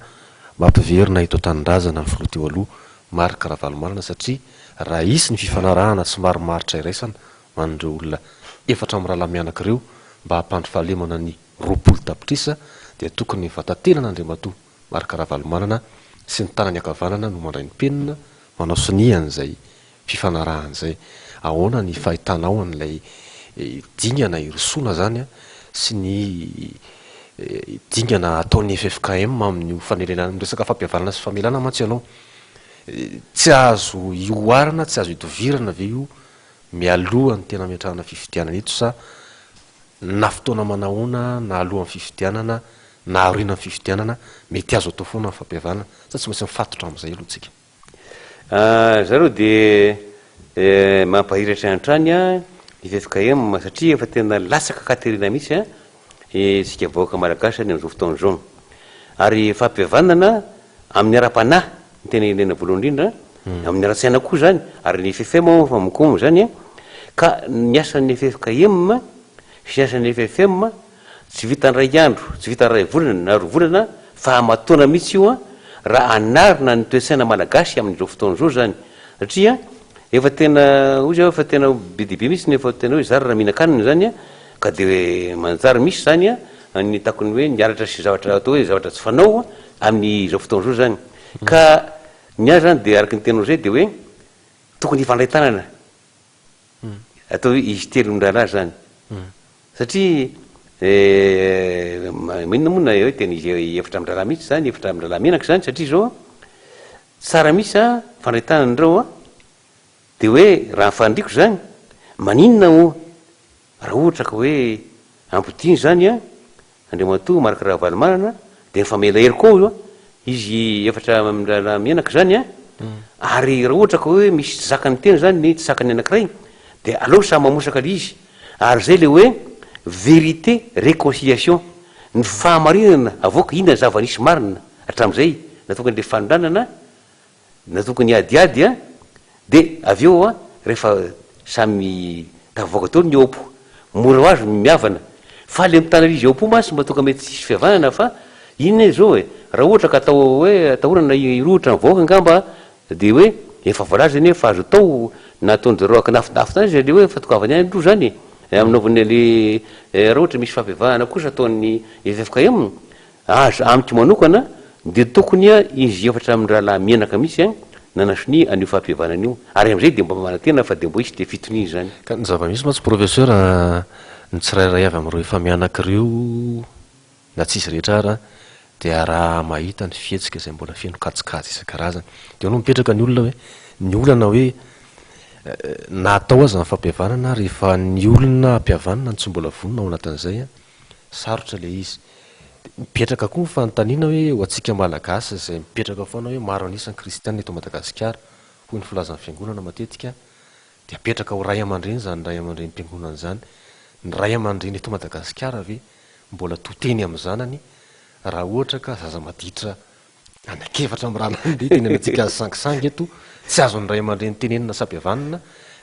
mampiverina eto an-tanindrazana ny filoha teo aloha Marc Ravalomanana satria raha hisy ny fifanarahana sy marimaritra iraisana ho an'ireo olona efatra mirahalahy mianaka ireo mba hampandry fahalemana ny 20 tapitrisa dia tokony ny vatatenan'Andriamatoa Marc Ravalomanana sy ny tanany ankavanana no mandray ny penina manao sonia an'izay fifanarahana izay. Ahoana ny fahitanao an'ilay dingana hirosoana izany sy ny dingana ataon'ny ffkm amin'io fanerenana ny resaka fampihavanana sy famelana mantsy ianao. Tsy azo ihoarana, tsy azo idovirana ve io mialoha ny tena hametrahana fifidianana eto sa na fotoana manahoana na alohan'ny fifidianana na aorianan'ny fifidianana mety azo atao foana ny fampihavanana sa tsy maintsy mifatotra amin'izay aloha tsika? Zareo dia mampahiratra hatrany ny ffkm satria efa tena latsaka katerina mihitsy isika vahoaka malagasy any amin'izao fotoana izao. Ary fampihavanana amin'ny ara-panahy no tena ilaina voalohany indrindra, amin'ny ara-tsaina koa izany, ary ny ffm moa efa mikomy izany ka ny asan'ny ffkm sy ny asan'ny ffm Tsy vitan'ny iray andro, tsy vitan'ny iray volana na roa volana fa aman-taona mihitsy io raha hanarina ny toe-tsaina malagasy amin'izao fotoana izao izany satria efa tena hoy zaho efa tena be dia be mihitsy ny efa tena hoe zary raha mihinan-kanina izany ka dia manjary misy izany ny takon'ny hoe ny halatra sy zavatra atao hoe zavatra tsy fanao amin'izao fotoana izao izany ka ny ahy izany dia araka ny teninao izay dia hoe tokony hifandray tanana Atao hoe izy telo mirahalahy zany. Satria maninona moa na hoe tena izy efatra mirahalahy mihitsy zany, efatra mirahalahy menaka zany satria zao tsara mihitsy a fandray tanana ireo a, de hoe raha ny faniriako zany, maninona moa raha ohatra ka hoe ampodiana zany a Andriamatoa Marc Ravalomanana dia mifamela hery koa io izy efatra mirahalahy mianaka izany an, ary raha ohatra ka hoe misy tsy zakan'ny tena izany ny tsy zakan'ny anankiray dia aleo samy mamosaka ilay izy, ary izay ilay hoe vérité réconciliation, ny fahamarinana avoaka, inona ny zava-nisy marina hatramin'izay nahatonga an'ilay fanondranana Na tokony hiadiady an, de avy eo an rehefa samy tafavoaka daholo ny eo am-po, mora ho azy ny mihavana, fa le mitana izy eo am-po mantsy mba tonga mety tsisy fihavanana fa inona izy zao e, raha ohatra ka atao hoe atahorana hirohotra ny vahoaka angamba de hoe efa voalaza anie fa azo atao na ataon-jareo ankinafinafina azy le hoe fatokavana ihany aloha zany e, anaovana le raha ohatra misy fampihavahana kosa ataon'ny ffkm Aza, amiko manokana dia tokony izy efatra amin-drahalahy mianaka mihitsy nanasonia an'io fampihavanana io, ary amin'izay dia mba manantena fa dia mba hisy dia fitoniana izany. Ka ny zava-misy mantsy Professeur, ny tsirairay avy amin'ireo efa mianaka ireo, na tsy izy rehetra ara, dia raha mahita ny fihetsika izay mbola feno kajikajy isan-karazany. Dia eo no mipetraka ny olona hoe, ny olana hoe na atao aza ny fampihavanana rehefa ny olona ampihavanina no tsy mbola vonona ao anatin'izay, sarotra ilay izy. Dia mipetraka koa ny fanontaniana hoe ho antsika Malagasy izay mipetraka foana hoe maro an'isa ny kristiana eto Madagasikara, hoy ny filazan'ny fiangonana matetika, dia apetraka ho ray aman-dreny izany ray aman-drenim-piangonana izany. Ny ray aman-dreny eto Madagasikara ve mbola to teny amin'ny zanany raha ohatra ka zaza maditra anak'efatra mirahalahy ndeha tenenantsika azy sangisangy eto, tsy azon'ny ray aman-dreny tenenina sy ampihavanina,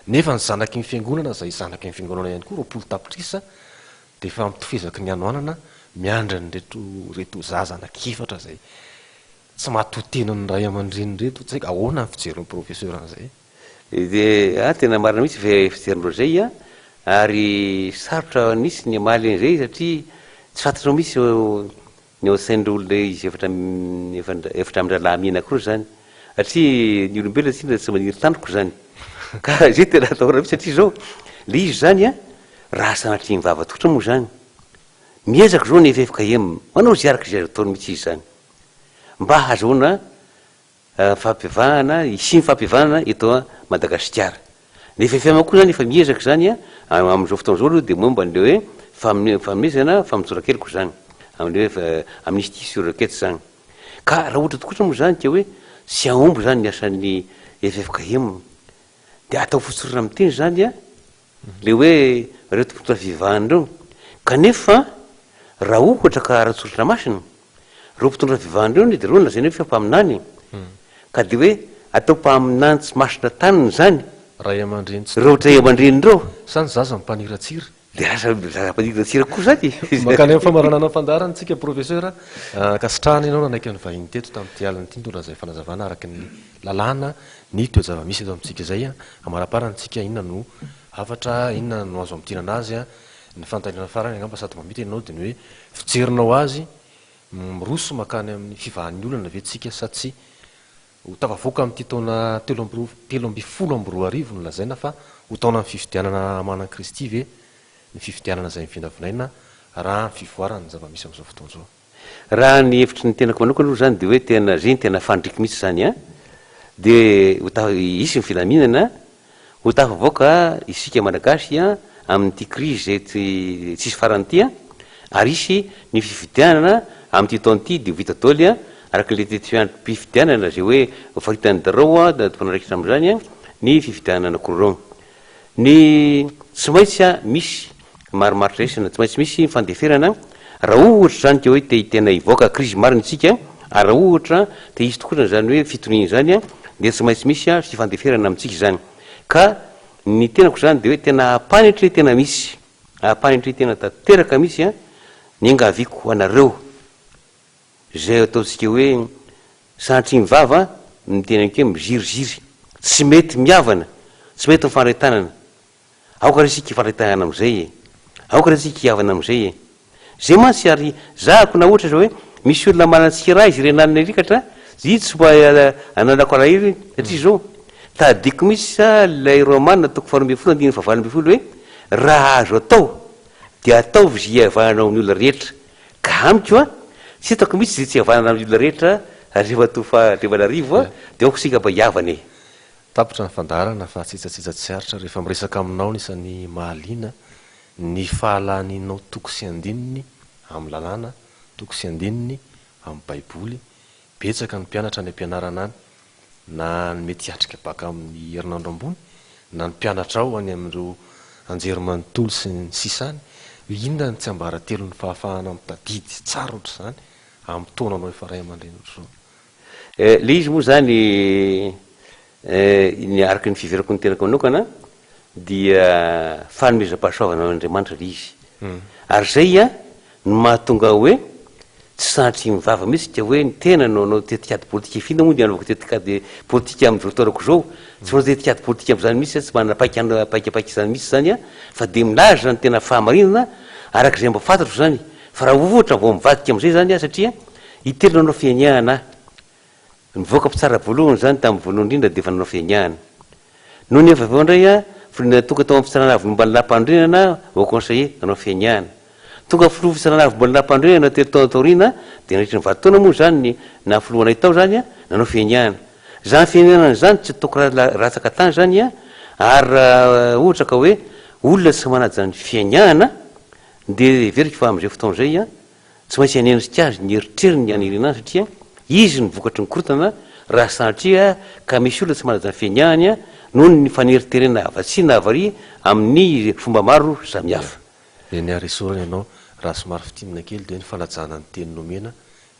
nefa ny zanaky ny fiangonana izay zanaky ny fiangonana ihany koa 20 tapitrisa Dia efa mitofezaky ny hanoanana miandry an'ireto reto zaza anankiefatra izay tsy mahatoa-tena ny ray aman-dreny ireto, tsy haiko ahoana ny fijerin'ny professeur an'izay? Dia ah tena marina mihitsy ve fijerinareo izay an, ary sarotra mihitsy ny hamaly an'izay satria tsy fantatrao mihitsy Ny ao an-tsain'ireo olona izy efatra efatra mirahalahy mihinana akory izany, satria ny olombelona tsinona tsy maniry tandroka izany. Ka izay tena atahorana mihitsy satria izao, ilay izy izany an, raha sanatria ny vava tsotra moa izany, miezaka izao ny ffkm, manao izay araka izay azo ataony mihitsy izy izany, mba hahazoana Fampivahana, hisian'ny fampihavanana eto Madagasikara. Ny ffm koa izany efa miezaka izany amin'izao fotoana izao aloha dia momba an'ilay hoe fanomezana famotsoran-keloka izany, amin'ilay hoe amnistie sur requête izany. Ka raha ohatra tokoa moa izany ka hoe tsy hahomby izany ny asan'ny ffkm dia atao fotsorana amin'ny teny izany ilay hoe ireto mpitondra fivavahana ireo. Kanefa raha ohatra ka ara-tsoratra masina, ireo mpitondra fivavahana ireo anie dia ireo no lazaina hoe fa mpaminany e. Ka dia hoe atao mpaminany tsy masina taniny izany Ray aman-dreny tsy ireo ray aman-dreny ireo. Sa ny zaza mpaniratsira? Dia lasa zaza mpanidina tsira koa zany e! Mankany amin'ny famaranana ny fandaharana isika Professeur. Ankasitrahana ianao nanaiky ny vahiny teto tamin'ity alina ity nitondra izay fanazavana araka ny lalàna ny toe-java-misy eto amintsika izay. Amaraparana isika inona no hafatra, inona no azo amintinana azy. Ny fanontaniana farany angamba sady mamita ianao dia ny hoe fijerinao azy miroso mankany amin'ny fivahan'ny olana ve tsika sa tsia? Ho tafavoaka amin'ity taona 2013 nolazaina fa ho taonan'ny fifidianana hamanan'i Kristy ve ny fifidianana izay novinavinaina raha ny fivoaran'ny zava-misy amin'izao fotoana izao? Raha ny hevitry ny tenako manokana aloha izany dia hoe tena izay no tena fandriky mihitsy izany an! Dia ho ta- hisy ny filaminana Ho tafavoaka isika Malagasy amin'ity crise izay tsisy farany ity ary hisy ny fifidianana amin'ity taona ity dia ho vita daholo araka ilay tetiandrom-pifidianana izay hoe faritan'ny Darao tompon'andraikitra amin'izany ny fifidianana anankiroa ireo. Ny tsy maintsy misy marimaritra raisina, tsy maintsy misy ny fandeferana raha ohatra izany ka hoe te tena hivoaka crise marina isika ary raha ohatra te hisy tokoa izany hoe fitoniana izany dia tsy maintsy misy fifandeferana amintsika izany ka ny tenako izany dia hoe tena ampanetry tena misy ampanetry tena tanteraka mihitsy ny engaviako anareo izay ataontsika hoe sanatria ny vava miteny an'ko hoe miziriziry tsy mety mihavana tsy mety mifandray tanana Aoka re isika hifandray tanana amin'izay e! Aoka re isika hihavana amin'izay e! Zay mantsy ary zahako na ohatra zao hoe misy olona manan-tsika raha izy renanina irikatra izy tsy mba ananako alahelo iny satria zao tadidiko mihitsy sa ilay Romana toko faharoa ambinifolo andininy fahavalo ambinifolo hoe raha azo atao dia ataovy izay hihavananao amin'ny olona rehetra ka amiko an tsy hitako mihitsy izay tsy hihavanana amin'ny olona rehetra Andriamatoa Fahandriamanarivo a dia aoka isika mba hihavana e! Tapitra ny fandaharana fa tsitsatsitsa tsy aritra rehefa miresaka aminao ny isan'ny mahaliana ny fahalanianao toko sy andininy amin'ny lalàna, toko sy andininy amin'ny baiboly, betsaka ny mpianatra any am-pianarana any na ny mety hiatrika baka amin'ny herinandro ambony na ny mpianatra ao any amin'ireo anjerimanontolo sy ny sisa any, inona ny tsiambaratelon'ny fahafahana mitadidy tsara ohatr'izany amin'ny taonanao efa ray aman-dreny ohatr'izao? Eh, le izy moa zany eh, ny araka ny fiheverako ny tenako manokana dia fanomezam-pahasoavana an'Andriamanitra le izy. Ary zay an no mahatonga hoe tsy sanatria mivava mihitsy ka hoe ny tena no hanao tetikady politika f'inona moa ny hanaovako tetikady politika amin'izao taonako izao? Tsy manao tetikady politika amin'izany mihitsy aho, tsy manana paika paikapaika izany mihitsy izany aho fa dia milaza ny tena fahamarinana araka izay mba fantatro izany fa raha ohatra vao mivadika amin'izay izany aho satria Intelo nanao fianiahana aho. Nivoaka mpitsara voalohany izany tamin'ny voalohany indrindra dia efa nanao fianiahana. Nony avy eo indray aho, filoha tonga tao amin'ny fitsarana avo momba ny lalàmpanorenana aho, haut conseiller, nanao fianiahana. Tonga filoha fitsarana avo momba ny lalàmpanorenana telo taona taoriana dia nandritra ny valo taona moa izany ny naha filoha anay tao izany aho, nanao fianiahana. Izany fianianana izany tsy ataoko latsaka tany izany ary raha ohatra ka hoe olona tsy manaja ny fianiahana dia heveriko fa amin'izay fotoana izay Tsy maintsy hanenjika azy ny eritreriny haniriana azy satria izy no vokatry ny korontana raha sanatria ka misy olona tsy manaja ny fianiahany noho ny faneriterena havatsy na havaria amin'ny fomba maro samihafa. Eny ary esorina ianao raha somary fintinina kely dia hoe ny fanajana ny teny nomena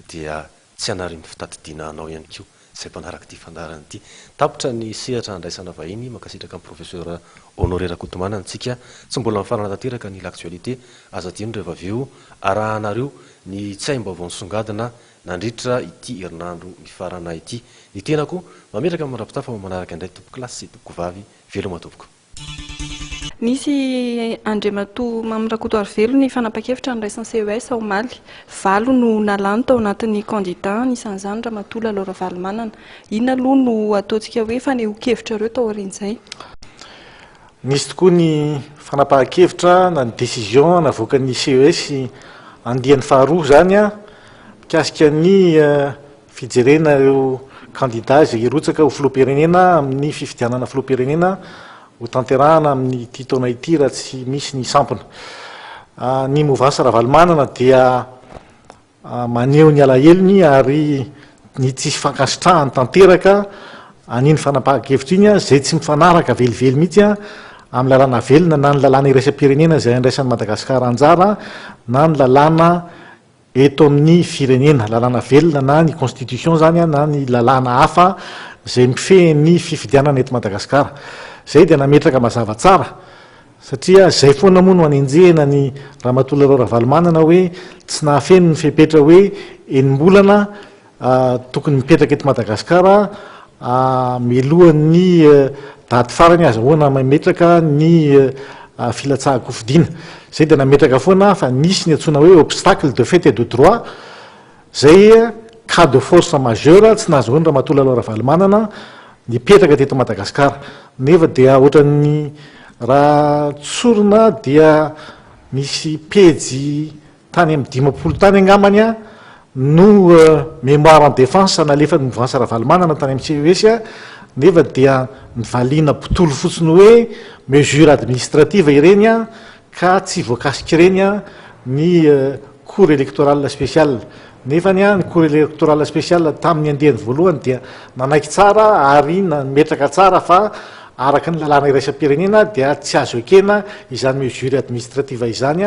dia tsy hanarian'ny fitadidiana anao ihany koa izay mpanaraka ity fandaharana ity. Tapitra ny sehatra handraisana vahiny, mankasitraka an'i Professeur Honoré Rakotomanana tsika. Tsy mbola mifarana tanteraka ny l'actualité, aza adino rehefa avy eo arahanareo ny tsaim-baovao nisongadina nandritra ity herinandro mifarana ity. Ny tenako mametraka mandra-pitafa ho manaraka indray tompokolahy sy tompokovavy, veloma tompoko. Nisy Andriamatoa Mamy Rakotoarivelo ny fanapan-kevitra noraisin'ny CES omaly. Valo no nalany tao anatin'ny kandida, anisan'izany Ramatoa Lalao Ravalomanana. Inona aloha no ataontsika hoe fanehoan-kevitrareo taorian'izay? Nisy tokoa ny fanapahan-kevitra na ny décision navoakan'ny CES andiany faharoa izany mikasika ny Fijerena ireo kandida izay hirotsaka ho filoham-pirenena amin'ny fifidianana filoham-pirenena ho tanterahana amin'ity taona ity raha tsy misy ny sampona. Ny Movansa Ravalomanana dia maneho ny alahelony ary ny tsy fankasitrahany tanteraka an'iny fanapahan-kevitra iny izay tsy mifanaraka velively mihitsy amin'ny lalàna velona na ny lalàna iraisam-pirenena izay andraisan'i Madagasikara anjara na ny lalàna eto amin'ny firenena, lalàna velona na ny constitution izany na ny lalàna hafa izay mifehy ny fifidianana eto Madagasikara. Izay dia nametraka mazava tsara. Satria izay foana moa no anenjehina ny Ramatoa Lalao Ravalomanana hoe tsy nahafeno ny fepetra hoe enim-bolana tokony mipetraka eto Madagasikara mialohan'ny daty farany azahoana mametraka ny filatsahan-kofidina. Izay dia nametraka foana fa nisy ny antsoina hoe obstacle de fait et de droit Izay cas de force majeure tsy nahazoan'i Ramatoa Lalao Ravalomanana nipetraka teto Madagasikara. Nefa dia ohatran'ny raha tsorina dia misy pejy tany amin'ny 50 tany angambany no mémoire en défense nalefan'ny mouvance Ravalomanana tany amin'ny CES nefa dia nivaliana botolo fotsiny hoe mesure administrative ireny ka tsy voakasik'ireny ny Cour électorale spéciale. Nefa ny Cour électorale spéciale tamin'ny andiany voalohany dia nanaiky tsara ary nametraka tsara fa araka ny lalàna iraisam-pirenena dia tsy azo ekena izany mesure administrative izany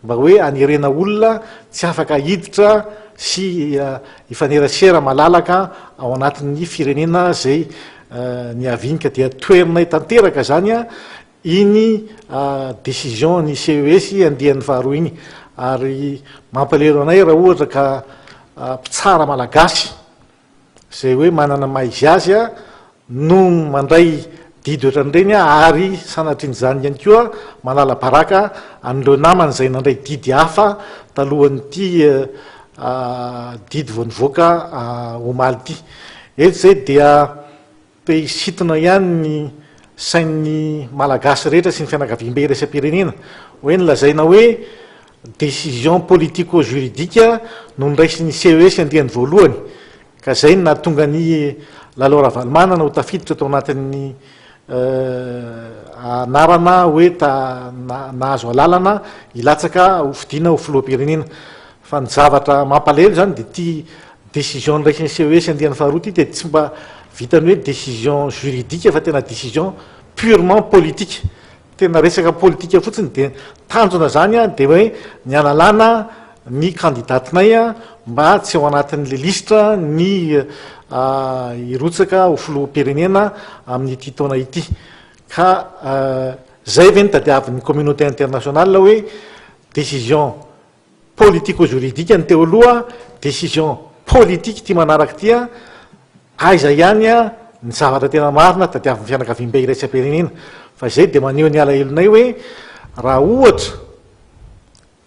mba hoe hanerena olona tsy afaka hiditra sy hifanerasera malalaka ao anatin'ny firenena izay niaviany ka dia toherinay tanteraka izany Iny décision ny CES andiany faharoa iny ary mampalahelo anay raha ohatra ka mpitsara malagasy izay hoe manana maha izy azy no mandray didy ohatran'ireny ary sanatrian'izany ihany koa manala baraka an'ireo namany izay nandray didy hafa talohan'ity didy vao nivoaka omaly ity. Eto izay dia Te hisintona ihany ny sain'ny Malagasy rehetra sy ny fianakaviambe iraisam-pirenena hoe ny lazaina hoe décision politico-juridique no noraisin'ny CES andiany voalohany ka izay no nahatonga an'i Lalao Ravalomanana ho tafiditra tao anatin'ny anarana hoe nahazo alalana hilatsaka ho fidiana ho filoham-pirenena. Fa ny zavatra mampalahelo izany dia ity Décision noraisin'ny CES andiany faharoa ity dia tsy mba vitan'ny hoe décision juridique fa tena décision purement politique. Tena resaka politika fotsiny dia tanjona izany dia hoe ny hanalana ny candidat-nay mba tsy ao anatin'ilay lisitra ny hirotsaka ho filoham-pirenena amin'ity taona ity. Ka izay ve no tadiavin'ny communauté internationale hoe décision Politico-juridique ny teo aloha, décision politique ity manaraka ity an, aiza ihany ny zavatra tena marina tadiavin'ny fianakaviambe iraisam-pirenena, fa izay dia maneho ny alahelonay hoe raha ohatra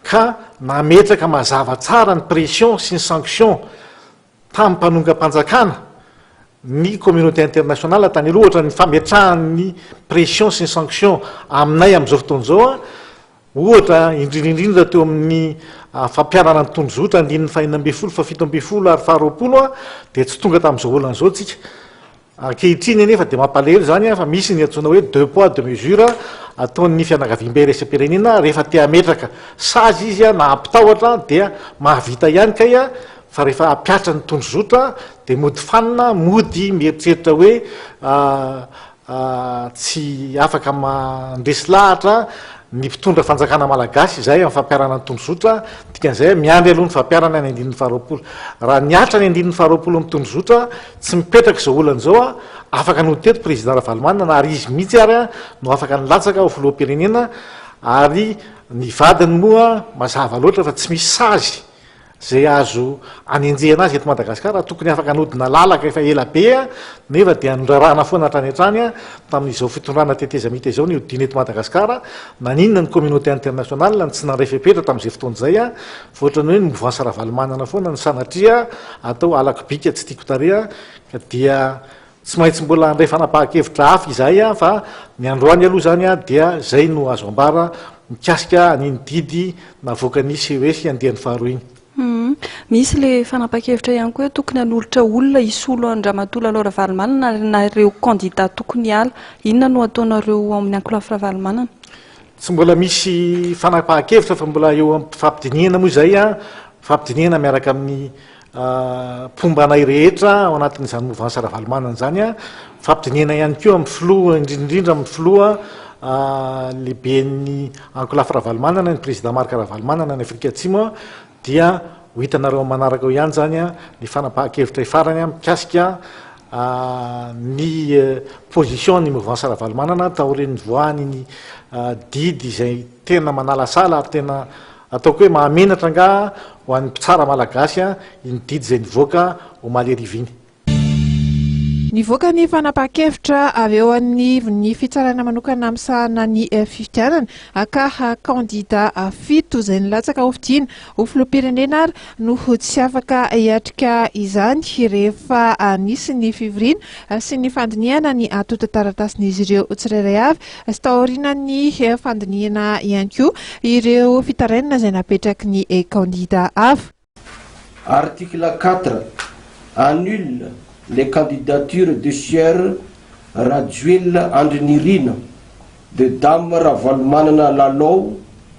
ka nametraka mazava tsara ny pression sy ny sanction tamin'ny mpanongam-panjakana ny communauté internationale tany aloha, ohatra ny fametrahany ny pression sy ny sanction aminay amin'izao fotoana izao an, Ohatra, indrindra indrindra teo amin'ny fampiharana ny tondrozotra andininy faha-16, faha-17 ary faha-20 dia tsy tonga tamin'izao olana izao isika. Ankehitriny anefa dia mampalahelo izany fa misy ny antsoina hoe deux poids deux mesures ataon'ny fianakaviambe iraisam-pirenena rehefa te hametraka sazy izy na hampitahotra dia mahavita ihany kay fa rehefa hampihatra ny tondrozotra dia mody fanina, mody mieritreritra hoe Tsy afaka mandresy lahatra ny mpitondra fanjakana malagasy izahay amin'ny fampiharana ny tondrozotra, dikan'izay miandry aloha ny fampiharana ny andininy faharoapolo. Raha nihatra ny andininy faharoapolo amin'ny tondrozotra, tsy mipetraka izao olana izao, afaka nody teto Président Ravalomanana ary izy mihitsy ary no afaka nilatsaka ho filoham-pirenena ary ny vadiny moa mazava loatra fa tsy misy sazy Izay azo anenjehana azy eto Madagasikara, tokony afaka nodina lalaka efa ela be nefa dia norarana foana hatrany hatrany tamin'izao fitondrana tetezamita izao ny hodiana eto Madagasikara, naninona ny communauté internationale no tsy nandray fepetra tamin'izay fotoana izay fa ohatran'ny hoe ny mouvance Ravalomanana foana no sanatria atao halako bika tsy tiako tarehy ka dia Tsy maintsy mbola handray fanapahan-kevitra hafa izahay fa ny androany aloha izany dia izay no azo ambara mikasika an'iny didy navoakan'ny CES andiany faharoa iny. Misy ilay fanapahan-kevitra ihany koa hoe tokony hanolotra olona hisolo an-dRamatoa Lalao Ravalomanana na ireo kandida tokony hiala. Inona no hataonareo ao amin'ny ankolafy Ravalomanana? Tsy mbola misy fanapahan-kevitra fa mbola eo am-pifampidinihana moa izay, mifampidinihana miaraka amin'ny mpomba anay rehetra ao anatin'izany mouvance Ravalomanana izany, mifampidinihana ihany koa amin'ny filoha, indrindra indrindra amin'ny filoha lehiben'ny ankolafy Ravalomanana, ny président Marc Ravalomanana any Afrika Atsimo, dia ho hitanareo amin'ny manaraka eo ihany izany ny fanapahan-kevitra farany mikasika. ny position ny mouvance Ravalomanana taorian'ny nivoahan'iny didy izay tena manalasala ary tena ataoko hoe mahamenatra angaha ho an'ny mpitsara malagasy iny didy izay nivoaka omaly hariva iny. Nivoaka ny fanapahan-kevitra avy eo anivon'ny fitsarana manokana misahana ny fifidianana ka kandida fito izay nilatsaka hofidiana ho filoham-pirenena ary no tsy afaka hiatrika izany rehefa nisy ny fivoriana sy ny fandinihana ny antontan-taratasin'izy ireo tsirairay avy sy taorian'ny fandinihana ihany koa ireo fitarainana izay napetraky ny kandida hafa. Article 4. Annule les candidatures de sieur Rajoelina Andry Nirina, de dame Ravalomanana Lalao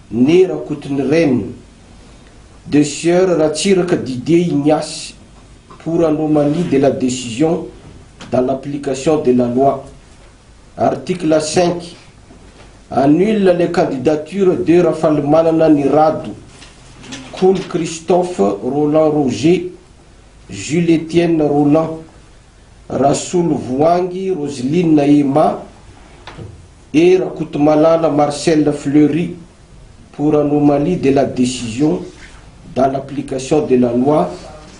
née Rakotonireny, de sieur Ratsiraka Didier Ignace pour anomalie de la décision dans l'application de la loi. Article 5. Annule les candidatures de Rafalimanana Nirado, Kolo Christophe, Roland Roger, Jules Etienne Roland, Rasolovoahangy Roseline Emma et Rakotomalala Marcel Fleury pour anomalie de la décision dans l'application de la loi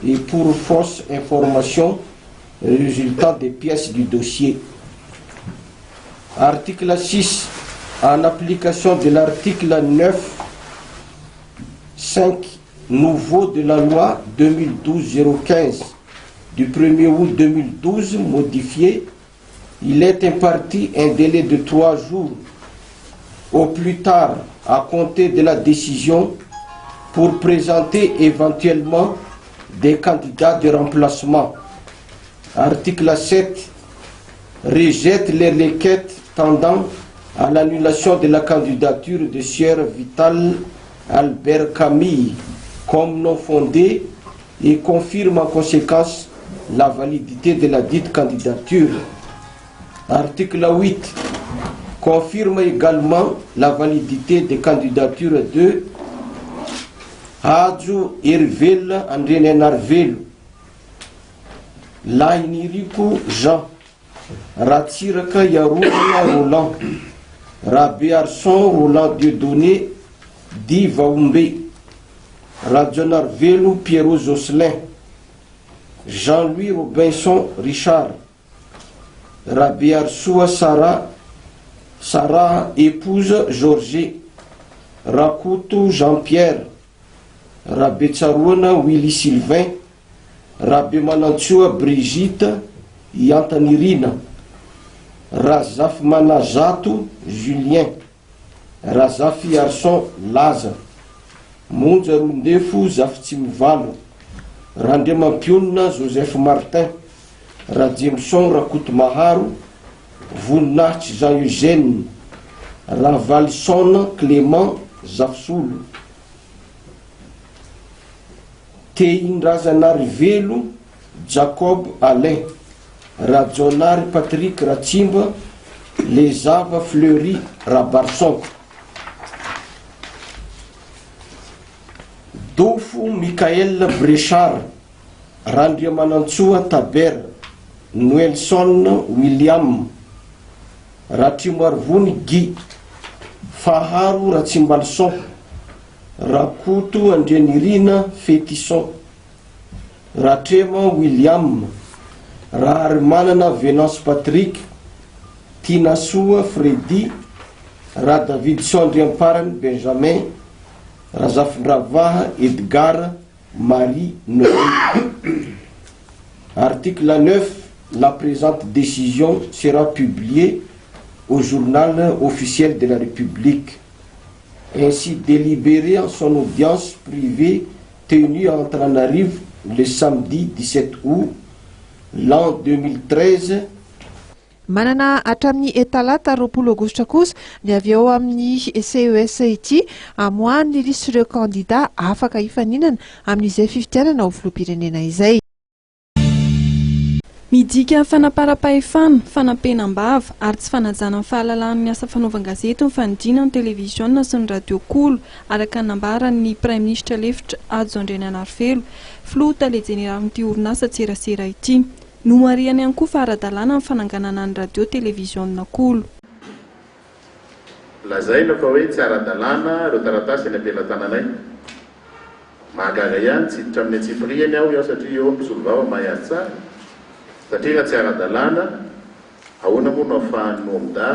et pour fausse information résultant des pièces du dossier. Article 6. En application de l'article 9, 5 nouveau de la loi 2012-015 du 1er août 2012 modifié, il est imparti un délai de 3 jours au plus tard à compter de la décision pour présenter éventuellement des candidats de remplacement. Article 7. Rejette les requêtes tendant à l'annulation de la candidature de Sieur Vital Albert Camille comme non fondée et confirme en conséquence la validité de la dite candidature. Article 8. Confirme également la validité des candidatures de Hajo Hervel Andrianainarivelo, Lahiniriko Jean, Ratsiraka Iarovana Roland, Rabearison Roland Dieudonné dit Vahombe, Rajaonarivelo Pierrot Jocelyn, Jean-Louis Robinson Richard, Rabearisoa Sarah, Sarah épouse Georget, Rakoto Jean Pierre, Rabetsaroana Willy Sylvain, Rabemanantsoa Brigitte Iantanirina, Razafimanazato Julien, Razafiarison Laza, Monja Roindefo Zafitsimivalo, Randriamampionona Joseph Martin, Rajemison Rakotomaharo, Voninahitsy Jean Eugène, Ravalison Clément Zafisolo, Tehindrazanarivelo Jacob Alain, Rajaonary Patrick Ratsimba, Lezava Fleury Rabarison, Dofo Michael Brechard, Randriamanantsoa Tabera, Noelson William, Ratrimoarivony Guy, Faharo Ratsimbalison, Rakoto Andrianirina Fetison, Ratrema William, Raharimanana Venance Patrick, Tinasoa Freddy, Radavidson Andriamparany Benjamin, Razafindravaha Edgar Marie Noé. Article 9. La présente décision sera publiée au journal officiel de la République. Ainsi délibérée en son audience privée tenue à Antananarivo le samedi 17 août l'an 2013. Manana hatramin'ny talata 20 aogositra kosa ny avy eo amin'ny CES ity hamoahany ny lisitr'ireo kandida afaka hifaninana amin'izay fifidianana ho filoham-pirenena izay. Midika fanaparam-pahefana, fanampenam-bava ary tsy fanajana ny fahalalahan'ny asa fanaovan-gazety ny fanidina ny televiziona sy ny radio Kolo, araka ny nambaran'ny Praiminisitra lefitra Hajo Andrianainarivelo, filoha tale jeneralin'ity orinasa tserasera ity. Nomarihany ihany koa fa ara-dalàna ny fananganana ny radio televiziona Kolo. Lazaina fa hoe tsy ara-dalàna ireo taratasy eny am-pelatananay. Mahagaga ihany, tsy hiditra amin'ny antsipiriany aho aho satria eo ny mpisolovava mahay azy tsara. Satria raha tsy ara-dalàna, ahoana moa no ahafahan'ny OMDA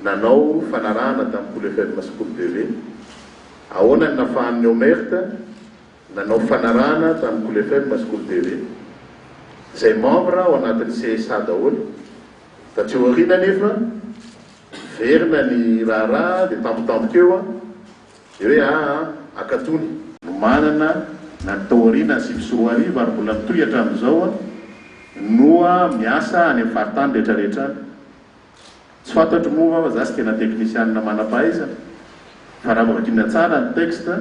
nanao fanarahana tamin'ny Kolo FM sy Kolo TV? Ahoana no nahafahan'ny OMERT nanao fanarahana tamin'ny Kolo FM sy Kolo TV? Izay membre ao anatin'ny CSA daholo. Taty aoriana anefa, niverina ny raharaha dia tampotampoka eo dia hoe aa akatony. Nomanana na ny tao aoriana ny 2009 ary mbola mitohy hatramin'izao no miasa any amin'ny faritany rehetrarehetra any. Tsy fantatro moa fa za tsy tena teknisianina manam-pahaizana fa raha vakiana tsara ny texte,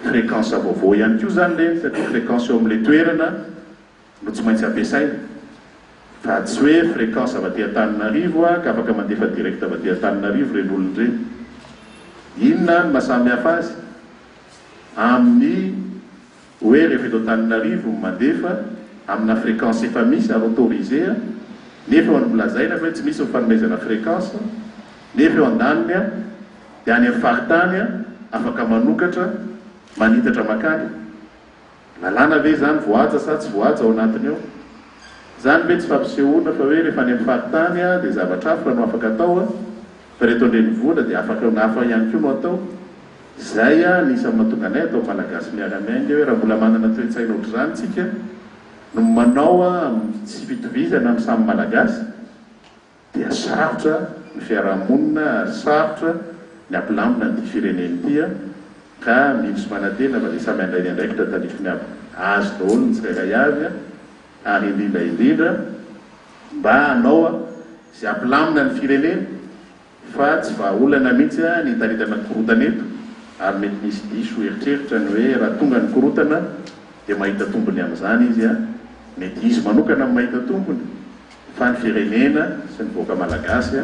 fréquence vaovao ihany koa izany ireny satria fréquence eo amin'ilay toerana no tsy maintsy ampiasaina fa tsy hoe fréquence avy aty Antananarivo ka afaka mandefa direct avy aty Antananarivo ireny olona ireny. Inona no maha samy hafa azy amin'ny hoe rehefa eto Antananarivo no mandefa amina fréquence efa misy ary autorisé nefa eo an lazaina fa hoe tsy misy ny fanomezana fréquence nefa eo andaniny dia any amin'ny faritany afaka manokatra manitatra makany. Lalàna ve izany voahaja sa tsy voahaja ao anatiny ao? Izany ve tsy fampisehoana fa hoe rehefa any amin'ny faritany dia zavatra hafa no afaka atao fa reto an-drenivohitra dia afaka hafa ihany koa no atao? Izay ny isan'ny mahatonga anay atao Malagasy miara-miainga hoe raha mbola manana toe-tsaina ohatr'izany tsika no manao amin'ny tsy fitovizana amin'ny samy Malagasy dia sarotra ny fiaraha-monina ary sarotra ny hampilamina an'ity firenena ity ka mino sy manantena fa dia samy handray ny andraikitra tandrifiny avy azy daholo ny tsirairay avy ary indrindra indrindra mba hanao izay hampilamina ny firenena Fa tsy vahaolana mihitsy ny hitaritana korontana eto ary mety misy diso eritreritra ny hoe raha tonga ny korontana dia mahita tombony amin'izany izy a! Mety izy manokana no mahita tombony fa ny firenena sy ny vahoaka malagasy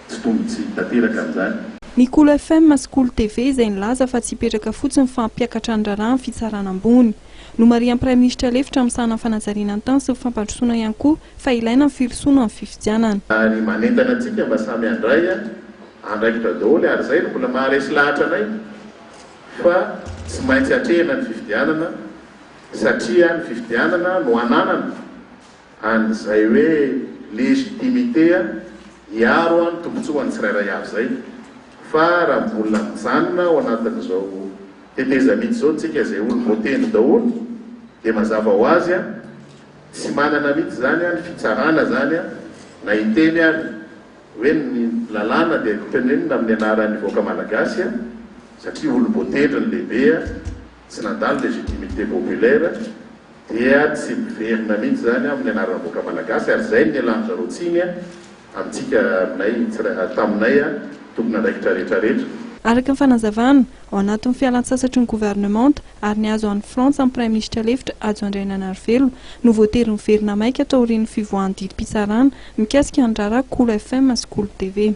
tsy tombontsia tanteraka amin'izany. Ny Kolo FM sy Kolo TV izay nilaza fa tsy hipetraka fotsiny fa hampiakatra ny raharaha ny fitsarana ambony. Nomarihan'ny Praiminisitra lefitra misahana ny fanajariana ny tany sy ny fampandrosoana ihany koa fa ilaina ny firosoana amin'ny fifidianana. Ary manentana antsika mba samy handray andraikitra daholo ary izay no mbola maharesy lahatra anay fa tsy maintsy atrehina ny fifidianana satria ny fifidianana no ananana an'izay hoe légitimité hiaro ny tombotsoan'ny tsirairay avy izay fa raha mbola mijanona ao anatin'izao tetezamita izao tsika izay olom-boatendry daholo dia mazava ho azy Tsy manana mihitsy izany ny fitsarana izany na hiteny ary hoe ny lalàna dia tenenina amin'ny anaran'ny vahoaka malagasy satria olom-boatendry ny lehibe tsy nandalo légitimité populaire dia tsy miverina mihitsy izany amin'ny anaran'ny vahoaka malagasy ary izay no nialan-dry zareo tsiny amintsika aminay taminay tompon'andraikitra rehetra rehetra. Araka ny fanazavana, ao anatin'ny fialantsasatry ny governemanta ary nihazo an'i Frantsa ny Praiminisitra lefitra Hajo Andrianainarivelo no voatery niverina maika taorian'ny fivoahan'ny didim-pitsarana mikasika ny raharaha Kolo FM sy Kolo TV.